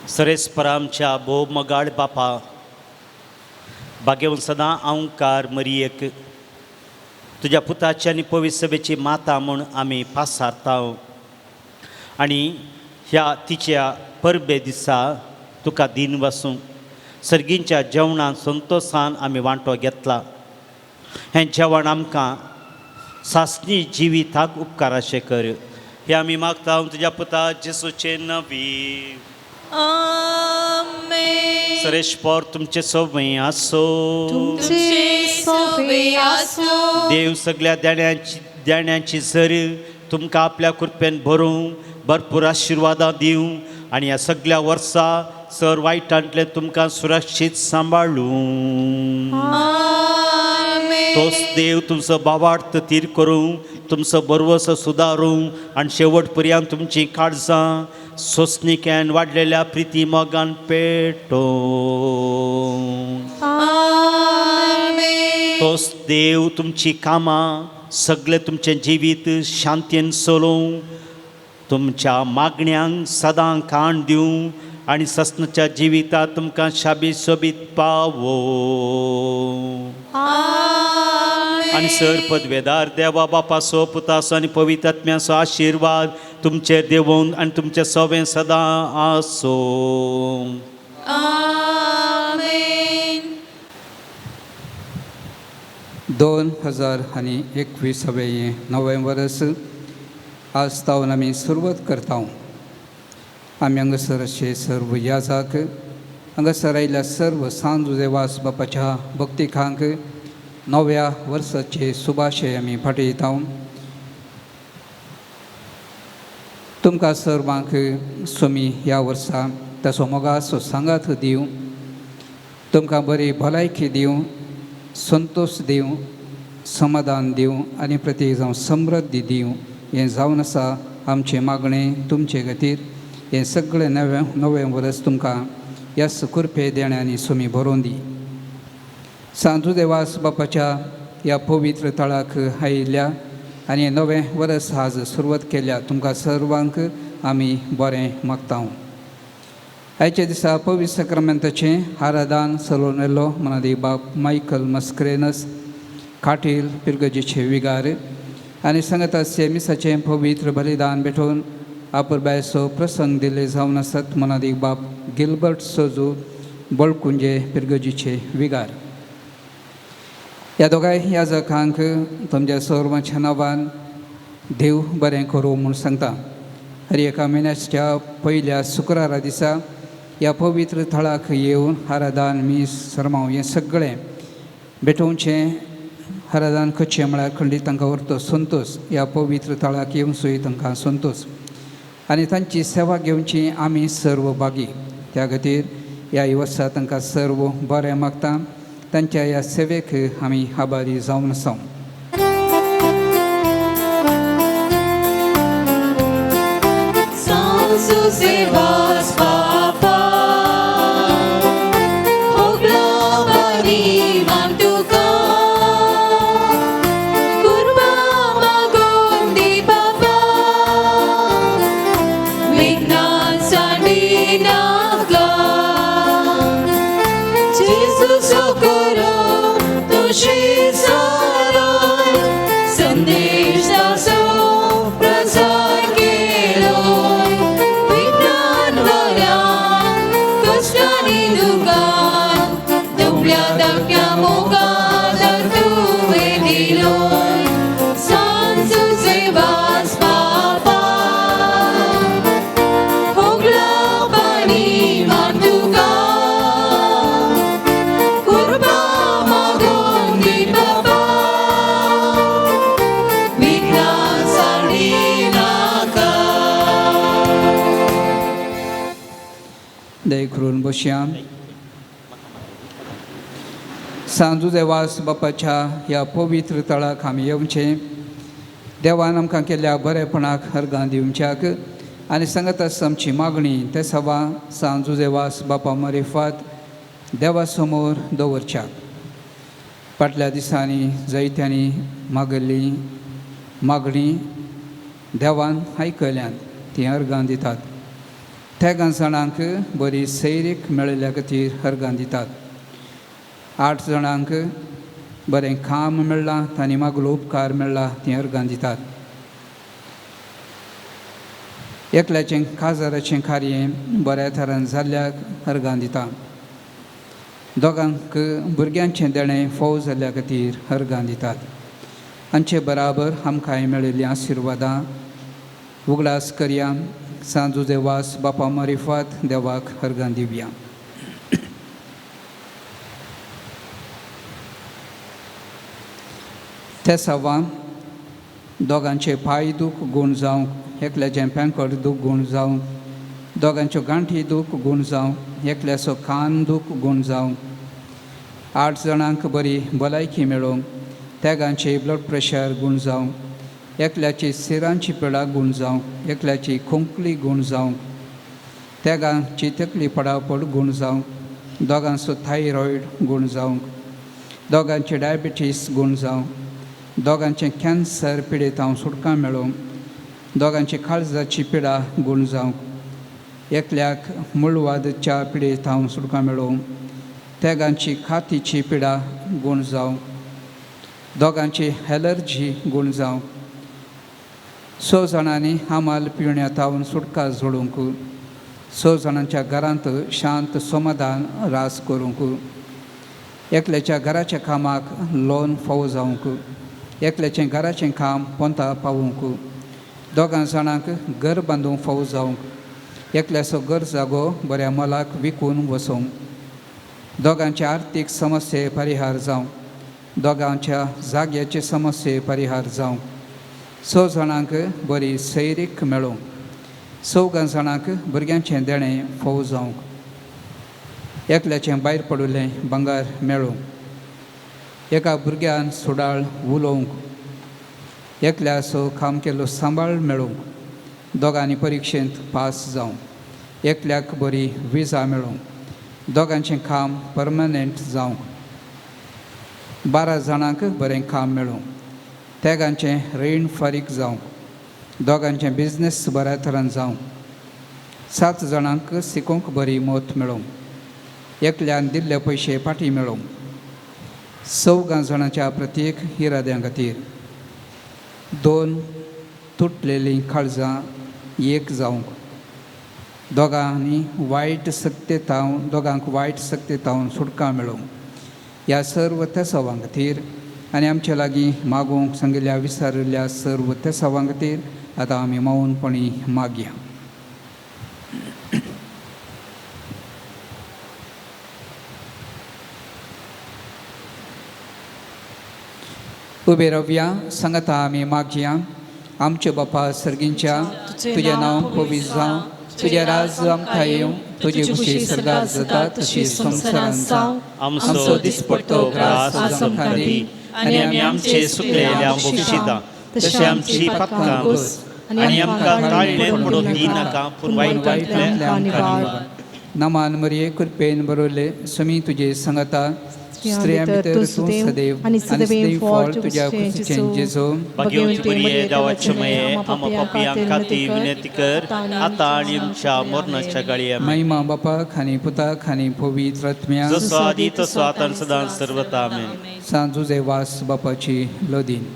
सरेस्पर आमच्या भोव मगाळ बापा, भाग्यवंत सदां अंकार मरियेक तुज्या पुताची आनी पवित्र सभेची माता म्हूण आमी पासारता आनी ह्या तिच्या परबे दिसा तुका दीन वसूं सर्गींच्या जेवणान संतोशान आमी वांटो घेतला. हें जेवण आमकां सासणी जिविताक उपकाराशें कर, हें आमी मागता तुज्या पुता जेसूचे नवी. आमेन. सरेश्वर तुमचे सोबे आसो. तुमचे सोबे आसो. देव सगळ्या देण्यांची देण्याची सर तुमकां आपल्या कृपेन भरूं भरपूर आशिर्वादां दिवं आनी ह्या सगळ्या वर्सा सर वायटांतलें तुमकां सुरक्षीत सांबाळूं. आमेन. तोच देव तुमचो बावार्थ तीर करूं, तुमचो बरवसो सुदारूं आनी शेवट पर्यंत तुमचीं काळजां सोंसणीक्यान वाडलेल्या प्रिती मोगान पेटोवं. आमेन. तोच देव तुमचीं कामां सगळें तुमचें जिवीत शांतीन चलोवं, तुमच्या मागण्यांक सदां काण दिवं आनी सस्नाच्या जिवितांत तुमकां शाबीत सोबीत पावोवं. आमेन. आनी सर पदवेदार देवा बापाचो पुताचो आनी पवित्र आत्म्याचो आशिर्वाद तुमचेर देवून आनी तुमचें सवें सदां आसूं. आमेन. 2021 हें नवें वर्स आज तावन आमी सुरवात करता. आमी हांगासर अशे सर्व याजाक हांगासर आयिल्ल्या सर्व सांजुजेवास बापाच्या भक्तिकांक नव्या वर्साचे शुभाशय आमी पाठयता. तुमकां सर्वांक स्वामी ह्या वर्सा ताचो मोगाचो सांगात दिवं, तुमकां बरी भलायकी दिवं, संतोश दिवं, समाधान दिवं आनी प्रत्येक जावं समृद्धी दिवं. हें जावन आसा आमचें मागणें तुमचे खातीर. हें सगळें नवें नवें वर्स तुमकां ह्या कृपे देण्यांनी स्वामी भरोवन दी. सांजुदेवास बापाच्या ह्या पवित्र तळाक आयिल्ल्या आनी नवें वर्स आज सुरवात केल्या तुमकां सर्वांक आमी बरें मागता. आयच्या दिसा पवित्र सक्रमेंताचें आराधन चलोवन येयलो मनादी बाब मायकल मस्क्रेनस काटील पिरगजीचे विगार आनी सांगता मिसाचें पवित्र बलिदान भेटोवन आपुरबायचो प्रसंग दिल्ले जावन आसत मनादीक बाब गिलबर्ट सोजू बळकुंजे पिरगजीचे विगार. ह्या दोगांय याजकांक तुमच्या सर्वांच्या नांवान देव बरें करूं म्हूण सांगता. हर एका म्हयन्याच्या पयल्या शुक्रारा दिसा ह्या पवित्र थळाक येवन आराधन मीस सरमांव हें सगळें भेटोवचें. आराधन करचें म्हळ्यार खंडीत तांकां व्हरतो संतोश. ह्या पवित्र थळाक येवन सुय तांकां संतोश आनी तांची सेवा घेवची आमी सर्व भागी. त्या खातीर ह्या वर्सा तांकां सर्व बरें मागता. तांच्या ह्या सेवेक आमी आभारी जावन आसा. सांजुजेवास बापा होगडावणी मान तुका कुर्बा मागून दी बाबा विघ्नान सांडी नाका. जेजू सोकोरो तुझी सारो संदेश दासो प्रसार केलो विघ्नान वऱ्यान कश्टांनी दुकान दुबळ्या धाकट्या मोगान तुवें दिलो. सांजुजेवास बापा होगडावणी मान तुका कुर्बा मागून दी बाबा विघ्नां सांडी नाका. दया करून बसया. सांजुदेवास बापाच्या ह्या पवित्र तळाक आमी येवचें. देवान आमकां केल्ल्या बरेपणाक अर्गां दिवच्याक आनी सांगत आसा आमची मागणी ते सवा सांजुदेवास बापा मरिफात देवा समोर दवरच्याक. फाटल्या दिसांनी जायत्यांनी मागल्ली मागणी देवान आयकल्यान ती अर्गां दितात. तेगां जाणांक बरी सैरीक मेळिल्ल्या खातीर हरगां दितात. 8 जाणांक बरें काम मेळ्ळां, तांणी मागलो उपकार मेळ्ळा, तीं अर्गां दितात. एकल्याचें काजाराचें कार्य बऱ्या तरान जाल्ल्याक अर्गां दिता. दोगांक भुरग्यांचें देणें फोव जाल्ल्या खातीर अर्गां दितात. हांचे बराबर आमकांय मेळिल्लीं आशिर्वादां उगडास करया. सांजू देवास बापा मारिफात देवाक अर्गां दिवया. तेसावां दोगांचे पांय दूख गूण जावंक, एकल्याचें पेंकट दूख गूण जावंक, दोगांच्यो गांठी दूख गूण जावंक, एकल्याचो कान दूख गूण जावंक. 8 जाणांक बरी भलायकी मेळोवंक, तेगांचे ब्लड प्रेशर गूण जावंक, एकल्याची सिरांची पिडा गूण जावंक, एकल्याची खोंकली गूण जावंक, तेगांची तकली पडापड गूण जावंक, दोगांचो थायरॉयड गूण जावंक, दोगांचे डायबिटीस गूण जावंक, दोगांचें कॅन्सर पिडेत हांव सुटका मेळोवंक, दोगांची काळजाची पिडा गूण जावंक, एकल्याक मुळवादच्या पिडेत हांव सुटका मेळोवंक, तेगांची कातीची पिडा गूण जावंक, दोगांची एलर्जी गूण जावंक. 6 जाणांनी हमाल पिवण्या तावन सुटका जोडूंक, 6 जाणांच्या घरांत शांत समाधान रास करूंक, एकल्याच्या घराच्या कामाक लोन फावो जावंक, एकल्याचें घराचें काम पोंता पावूंक, दोगां जाणांक घर बांदूंक फावो जावंक, एकल्याचो घर जागो बऱ्या मोलाक विकून वचूंक, दोगांचे आर्थीक समस्ये परिहार जावंक, दोगांच्या जाग्याचे समस्ये परिहार जावंक. 6 जाणांक बरी सैरीक मेळोवंक, 4 जाणांक भुरग्यांचें देणें फोव जावंक, एकल्याचें भायर पडिल्लें भांगर मेळोवंक, एका भुरग्यान सुडाळ उलोवंक, एकल्याचो काम केल्लो सांबाळ मेळोवंक, दोगांनी परिक्षेंत पास जावंक, एकल्याक बरी विजा मेळोवंक, दोगांचें काम परमनंट जावंक, 12 जाणांक बरें काम मेळोवंक, तेगांचें रीण फारीक जावंक, दोगांचें बिजनेस बऱ्या तरान जावंक, 7 जाणांक शिकोवंक बरी मत मेळोवंक, एकल्यान दिल्ले पयशे फाटीं मेळोवंक. 4 जाणांच्या प्रत्येक इराद्यां खातीर 2 तुटलेलीं काळजां एक जावंक, दोगांनी वायट सक्तेतावन दोगांक वायट सक्तेतावन सुटका मेळोवंक. ह्या सर्व तेसावां खातीर आनी आमचे लागीं मागूंक सांगिल्ल्या विसारिल्ल्या सर्व तेसावां खातीर आतां आमी मौनपणी मागया. उबे रावया, सांगता आमी मागया. आमचे बापा सर्गींच्या, तुजें नांव पवित्र जावं, तुजें राज आमकां येवं, तुजी खुशी स्वर्गार जाता तशी संवसारांत जावं. आमचो दिसपट्टो ग्रास आज आमकां दी आनी आमी आमचे सुकलेल्या बक्षिता तशें आमची पातकां पुस आनी आमकां ताळणेर पडून दिनाका, पूण वायटांतल्यान आमकां निवार. नमान मरिये, कृपेन बरवले, समी तुजे सांगता, स्त्रियां भितर तूं सदैव आनी सदैव फळ तुज्या कुशीचें जेजू. भाग्यवंती मरिये, देवाचे माये, आमा पापयां खातीर विनंती कर आतां आनी आमच्या मरणाच्या घडये. महिमा बापाक आनी पुताक आनी पवित्र आत्म्याक, जसो आदी तसो आतां सदां सर्वता. आमेन. सांजुजे वास बापाची लोदीन.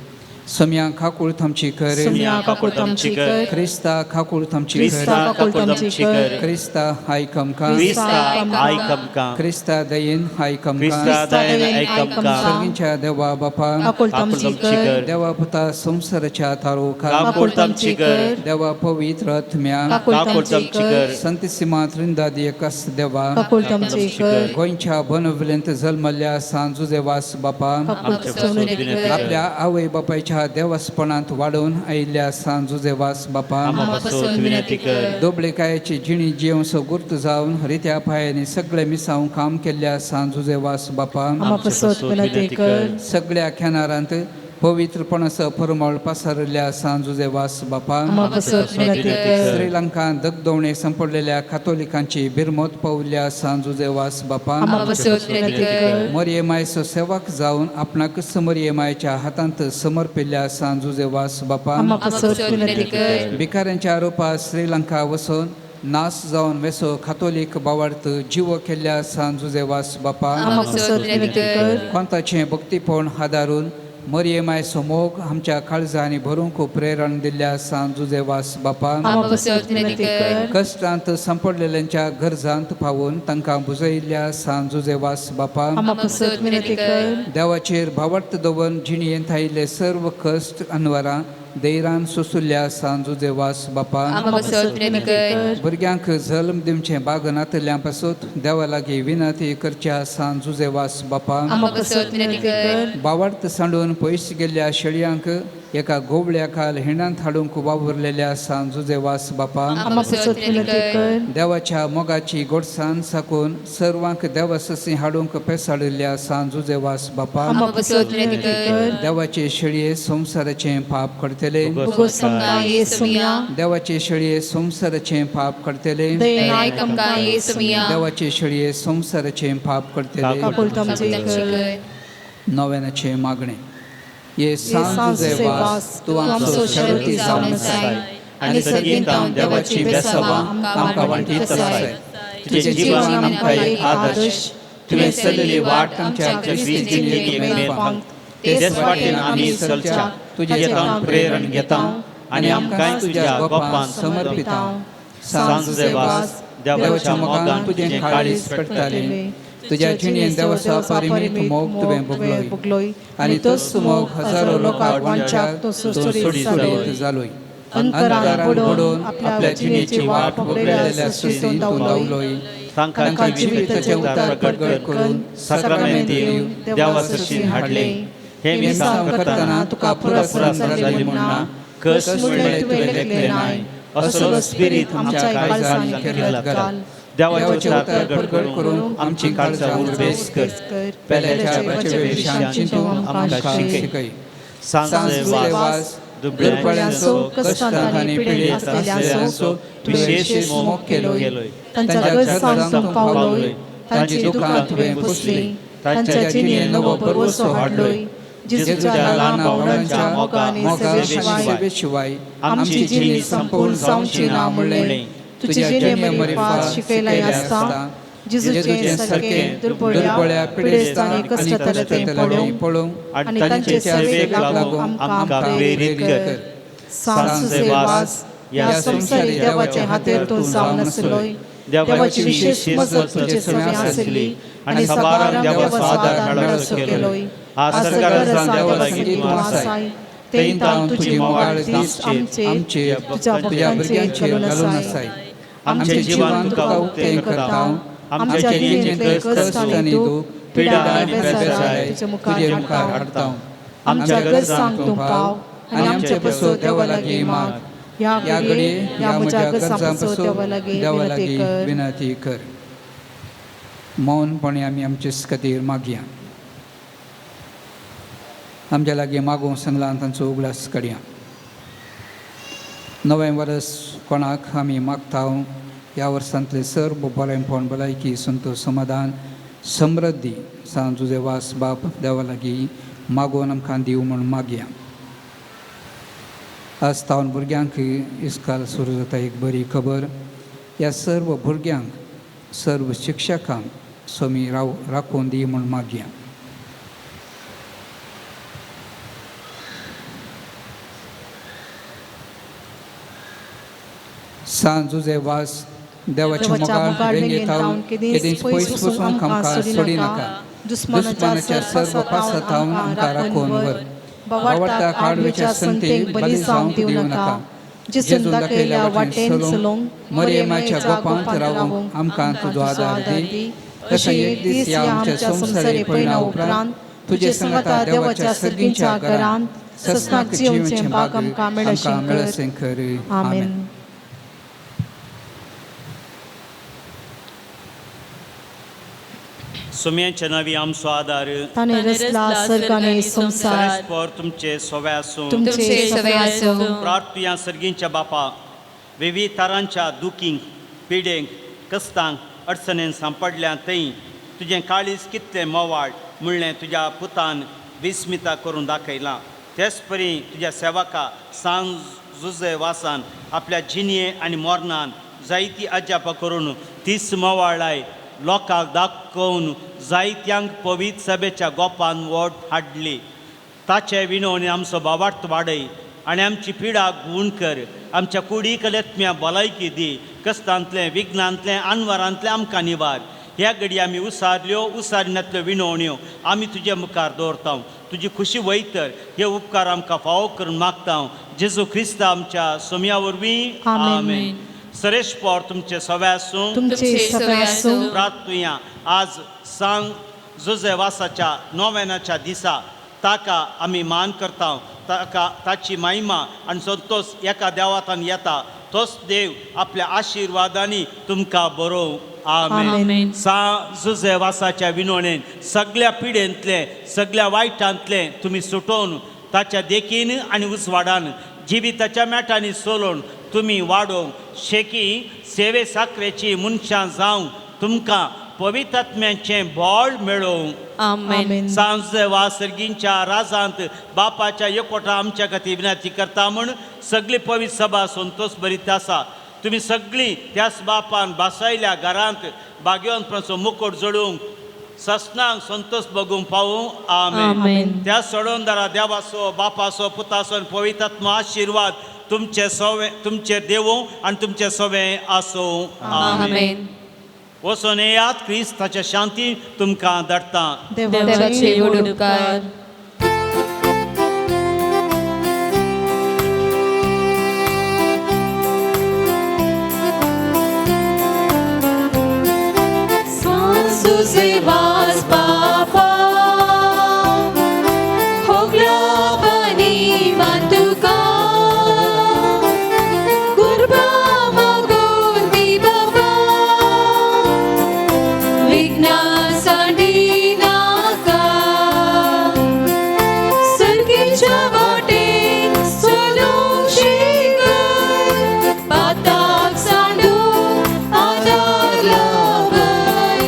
सम्या काकूळ आमची कर, सम्या काकूळ आमची कर, क्रिस्ता काकूळ आमची कर, क्रिस्ता काकूळ आमची कर, क्रिस्ता आयक आमकां, क्रिस्ता आयक आमकां, क्रिस्ता दयेन आयक आमकां, क्रिस्ता दयेन आयक आमकां, सर्गींच्या देवा बापा काकूळ आमची कर, देवा पुता संवसाराच्या तारुखा, काकूळ आमची कर, देवा पवित्र आत्म्या, काकूळ आमची कर, संतिसिमा त्रिंदादी एकस देवा, काकूळ आमची कर, गोंयच्या बनवलेंत जल्मल्ल्या सांजुजे वास बापा, आपल्या आवय बापायच्या देवस्पणांत वाडोवन आयिल्ल्या सांजुजे वास बापा, दोबळेकायेची जिणी जिवन गुर्त जावन रित्या पायांनी सगळे मिसांव काम केल्ल्या सांजुजे वास बापा, सगळ्या खेनारांत पवित्रपणाचो परमळ पसरिल्ल्या सांजुजे वास बापा, श्रीलंका दगदवणे संपडलेल्या कातोलिकांची बिरमत पावल्ल्या सांजुजे वास बापा, मरिये मायचो सेवक जावन आपणाकच मरिये मायच्या हातांत समर्पिल्ल्या सांजुजे वास बापा, भिकाऱ्यांच्या रुपात श्रीलंका वचून नास जावन वेसो खातोलीक बावार्थ जिवो केल्ल्या सांत जुजेवास बापा, आमा पासत विनंती कर. कोंताचें भक्तीपण आदारून मरियमाय समोग आमच्या काळजांनी भरूंक प्रेरण दिल्ल्या सांत जुजेवास बापा, आमा पासत विनंती कर. कश्टांत सांपडलेल्यांच्या गरजांत पावून तांकां बुजयिल्ल्या सांत जुजेवास बापा, आमा पासत विनंती कर. देवाचेर भावार्थ दवरून जिणयेंत आयिल्ले सर्व कश्ट अनवरां धैरान सोंसुल्ल्या सांत जुजेवास बापा, आमा पासत विनंती कर. भुरग्यांक जल्म दिवचें बाग नातल्या पासत देवा लागीं विनंती करच्या सांत जुजेवास बापा, आमा पासत विनंती कर. बावार्थ सांडून पयस गेल्ल्या शेळयांक एका गोवळ्या खाल हिणांत हाडूंक वावुरलेल्या सांत जुजेवास बापा, आमा पासत विनंती कर. देवाच्या मोगाची गोडसाण साकून सर्वांक देवाससी हाडूंक पेसाडिल्ल्या सांत जुजेवास बापा, आमा पासत विनंती कर. देवाचे शेळये संवसाराचें पाप करतले, भोगोस आमकां येसुमिया. देवाचे शेळये संवसाराचें पाप करतले, दयेन आयक आमकां येसुमिया. देवाचे शेळये संवसाराचें पाप करतले. काकुळट आमची आमची कर. कर. नव्यानाचें मागणें. ये सांत जुजेवास, तूं आमचो शरती जावन आसाय आनी सर्गींत देवाची बेसावां आमकां वांटीत आसाय. तुजें जीवन आमकां एक आदर्श, तुवें चलयल्ली वाट आमच्या क्रिस्ती जिणेक एक मेळपाक, तेच वाटेन आमी चलच्या तुजे तावन प्रेरण घेता आनी आमकांय तुज्या गोपान समर्पिता. सांत जुजेवास, देवाच्या मोगान तुजें काळीज पेटतालें. तुज्या जिणेन देवाचो अपरिमीत मोग तुवें भोगलोय आनी तोच मोग हजारो लोकांक वांटच्याक तूं सुरसुरीत जालोय. अंतरान बुडोवन आपल्या जिणेची वाट वगळलेल्या सृश्टीन तूं धांवलोय. तांकां जिविताचें उतार प्रगट करून साक्रामेंत दिवन देवा सरशीं हाडले. हे मिसांव करतना तुका पुरस्कार जाली म्हूण ना, कस कस म्हणलें म्हणलें तुवें तुवें लेखलें नाय, असलो स्पिरीत आमच्या काळजांत केल्लो घाल. देवाचें उतार प्रगट करून आमची काळजां उर्बेस कर. पेल्याच्या वाचेविशीं चिंतून आमकां शिकय. सांत जुजेवास, दुर्बळ्यांचो, कश्टांत आनी पिडेस्त आसलेल्यांचो विशेश मोग केलोय. तांच्या गरजांक तूं पावलोय, तांची दुकां तुवें पुसलीं, तांच्या जिणेंत नवो भरवंसो हाडलोय. जेजूच्या ल्हान भावंडांच्या मोगा आनी सेवे शिवाय आमची जिणी संपूर्ण जावची ना म्हणलें तुजी जिणे मरिफात शिकयलाय आसता. जेजूचें सारकें दुर्बळ्या, पिडेस्त आनी कश्टांतले तें पळोवंक आनी तांचे सेवेक लागून आमकां प्रेरीत कर. सांत जुजेवास, ह्या संवसारी देवाचे हातेर तूं जावन आसलोय. देवाची विशेष मजत तुजे सगळें आसली आनी साबारांक देवाचो आदार मेळसो केलोय. आज सरकारान देवा लागीं तूं आसाय, तेंतान तुजी मोगाळ दीस आमचेर, तुज्या भुरग्यांचेर घालून आसाय. आमचें जीवन तुका उक्तें करता. आमच्या जिणेंतले कश्ट आनी दूख, पिडा आनी बेजाराय बेजाराय तुजे मुखार हाडता. आमच्या गरजांक तूं पाव आनी आमचे पासत देवा लागीं माग. ह्या घडये ह्या म्हज्या गरजां पासत देवा लागीं देवा विनंती लागीं कर. विनंती कर. मौनपणे आमी आमचे खातीर मागया. आमच्या लागीं मागूंक सांगलां तांचो उगडास काडया. नवें वर्स कोणाक आमी मागता, ह्या वर्सांतलें सर्व बरेंपण, भलायकी, संतोश, समाधान, समृद्धी सांत जुजेवास बाप देवा लागीं मागून आमकां दिवं म्हूण मागया. आज तावन भुरग्यांक इस्काल सुरू जाता एक बरी खबर. ह्या सर्व भुरग्यांक, सर्व शिक्षकांक स्वामी राव राखून दी म्हूण मागया. सांत जुजेवास, देवाच्या मोगाळ वेंगेंत हांव केदींच पयस पसून आमकां सोडिनाका. दुस्मानाच्या सर्व पासांत आमकां राखून व्हर. बावडटाक आडवेच्या संतेक बली जावंक दिवं नाका. जेजून दाखयल्या वाटेन चलूंक, मरियमाच्या गोपांत रावूंक आमकां तुजो आदार दी. तशें एक दीस ह्या आमच्या संवसारी पयणा उपरांत तुजे सांगाता देवाच्या सर्गींच्या घरांत ससनाक जिवचें भाग आमकां मेळशें कर. मेळशें कर. आमेन. सुम्यांच्या नावी आमचो आदार. ताणें रचला सर्ग आनी संवसार. परस्पर तुमचे सोवे आसूं. तुमचे सवे आसूं. प्रार्थुया. सर्गींच्या बापा, विविध तरांच्या दुखींक, पिडेंक, कश्टांक, अडचणेन सांपडल्या थंय तुजें काळीज कितलें मोवाळ म्हणलें तुज्या पुतान विस्मिता करून दाखयलां. तेच परी तुज्या सेवका सांत जुजे वासान आपल्या जिणये आनी मरणान जायती अजापां करून तीस मोवाळाय लोकांक दाखोवन जायत्यांक पवित्र सभेच्या गोपान वोट हाडली. ताचे विनवणी आमचो बावार्थ वाडय आनी आमची पिडा गूण कर. आमच्या कुडीक लेत्म्या भलायकी दी. कश्टांतलें विघ्नांतलें अनवरांतलें आमकां निवार. ह्या घडी आमी उसारल्यो उसारिनातल्यो विनवण्यो आमी तुजे मुखार दवरता. तुजी खुशी वयतर हे उपकार आमकां फावो करून मागता जेजू क्रिस्त आमच्या सोम्या वरवीं. आमेन. सरेश पोर तुमचे सवे आसूं. तुमचे सवे आसूं. प्रार्थुया. आज सांग जुजेवासाच्या नोवेनाच्या दिसा ताका आमी मान करता. ताका ताची महिमा आनी संतोष एका देवातान येता. तोच देव आपल्या आशिर्वादांनी तुमकां बरोवं. आमेन. सा जुजेवासाच्या विनवणेन सगळ्या पिडेंतले सगळ्या वायटांतले तुमी सुटोवन ताच्या देखीन आनी उजवाडान जिविताच्या मेटांनी सोलोवन तुमी वाडोवंक शेकी सेवे साखरेची मनशां जावंक तुमकां पवित्रात्म्याचें बळ मेळोवंक. आमेन. सांजवा सर्गींच्या राजांत बापाच्या एकवटा आमच्या खातीर विनंती करता म्हूण सगळी पवित्र सभा संतोष भरीत आसा. तुमी सगळीं त्याच बापान बासायल्या घरांत भाग्यवंतपणाचो मुकोट जळूंक ससनांक संतोष बगूंक पावूं. आमेन. त्या सोडोनदारा देवाचो बापाचो पुताचो आनी पवित्रात्मा आशिर्वाद तुमचे सोवे तुमचेर देवूं आनी तुमचे सोवे आसूं. आमेन. वचून येयात. क्रिस्ताच्या शांती तुमकां धाडटा. देवाचे व्हड उपकार. सुसेवास पापा होगल्या बनी मातुका गुरबा मागून दी बाबा विघ्ना सांडी नाका सर्गीच्या वाटेन चलूंक शिकर पाताक सांडू आदार लाभय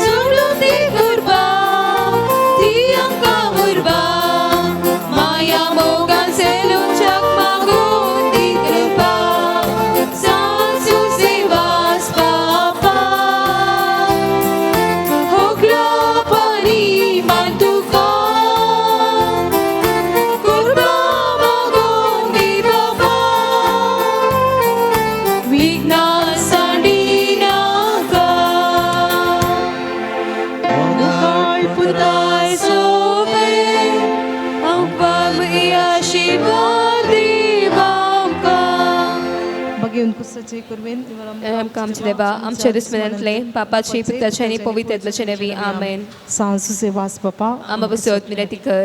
सोडून दी गुरबा दी आमकां उर्बा माया मोगान सेलून जग मागून दी कृपा सांसू सेवास बापा होगला परी मान तुका कुर्बा मागून दी बाबा विघ्ना सांडी नाका मुखाळ पुताय सोबे आमकां आशिर्वाद आमकां. बघेवन कुसाचे कुरवेन आमकां आमचे देवा आमच्या दुस्मनांतले पापाची पुताचे आनी पवित्र आत्म्याचे नवी. आमेन. सांसुसे वास बापा आमा बसत विनंती कर.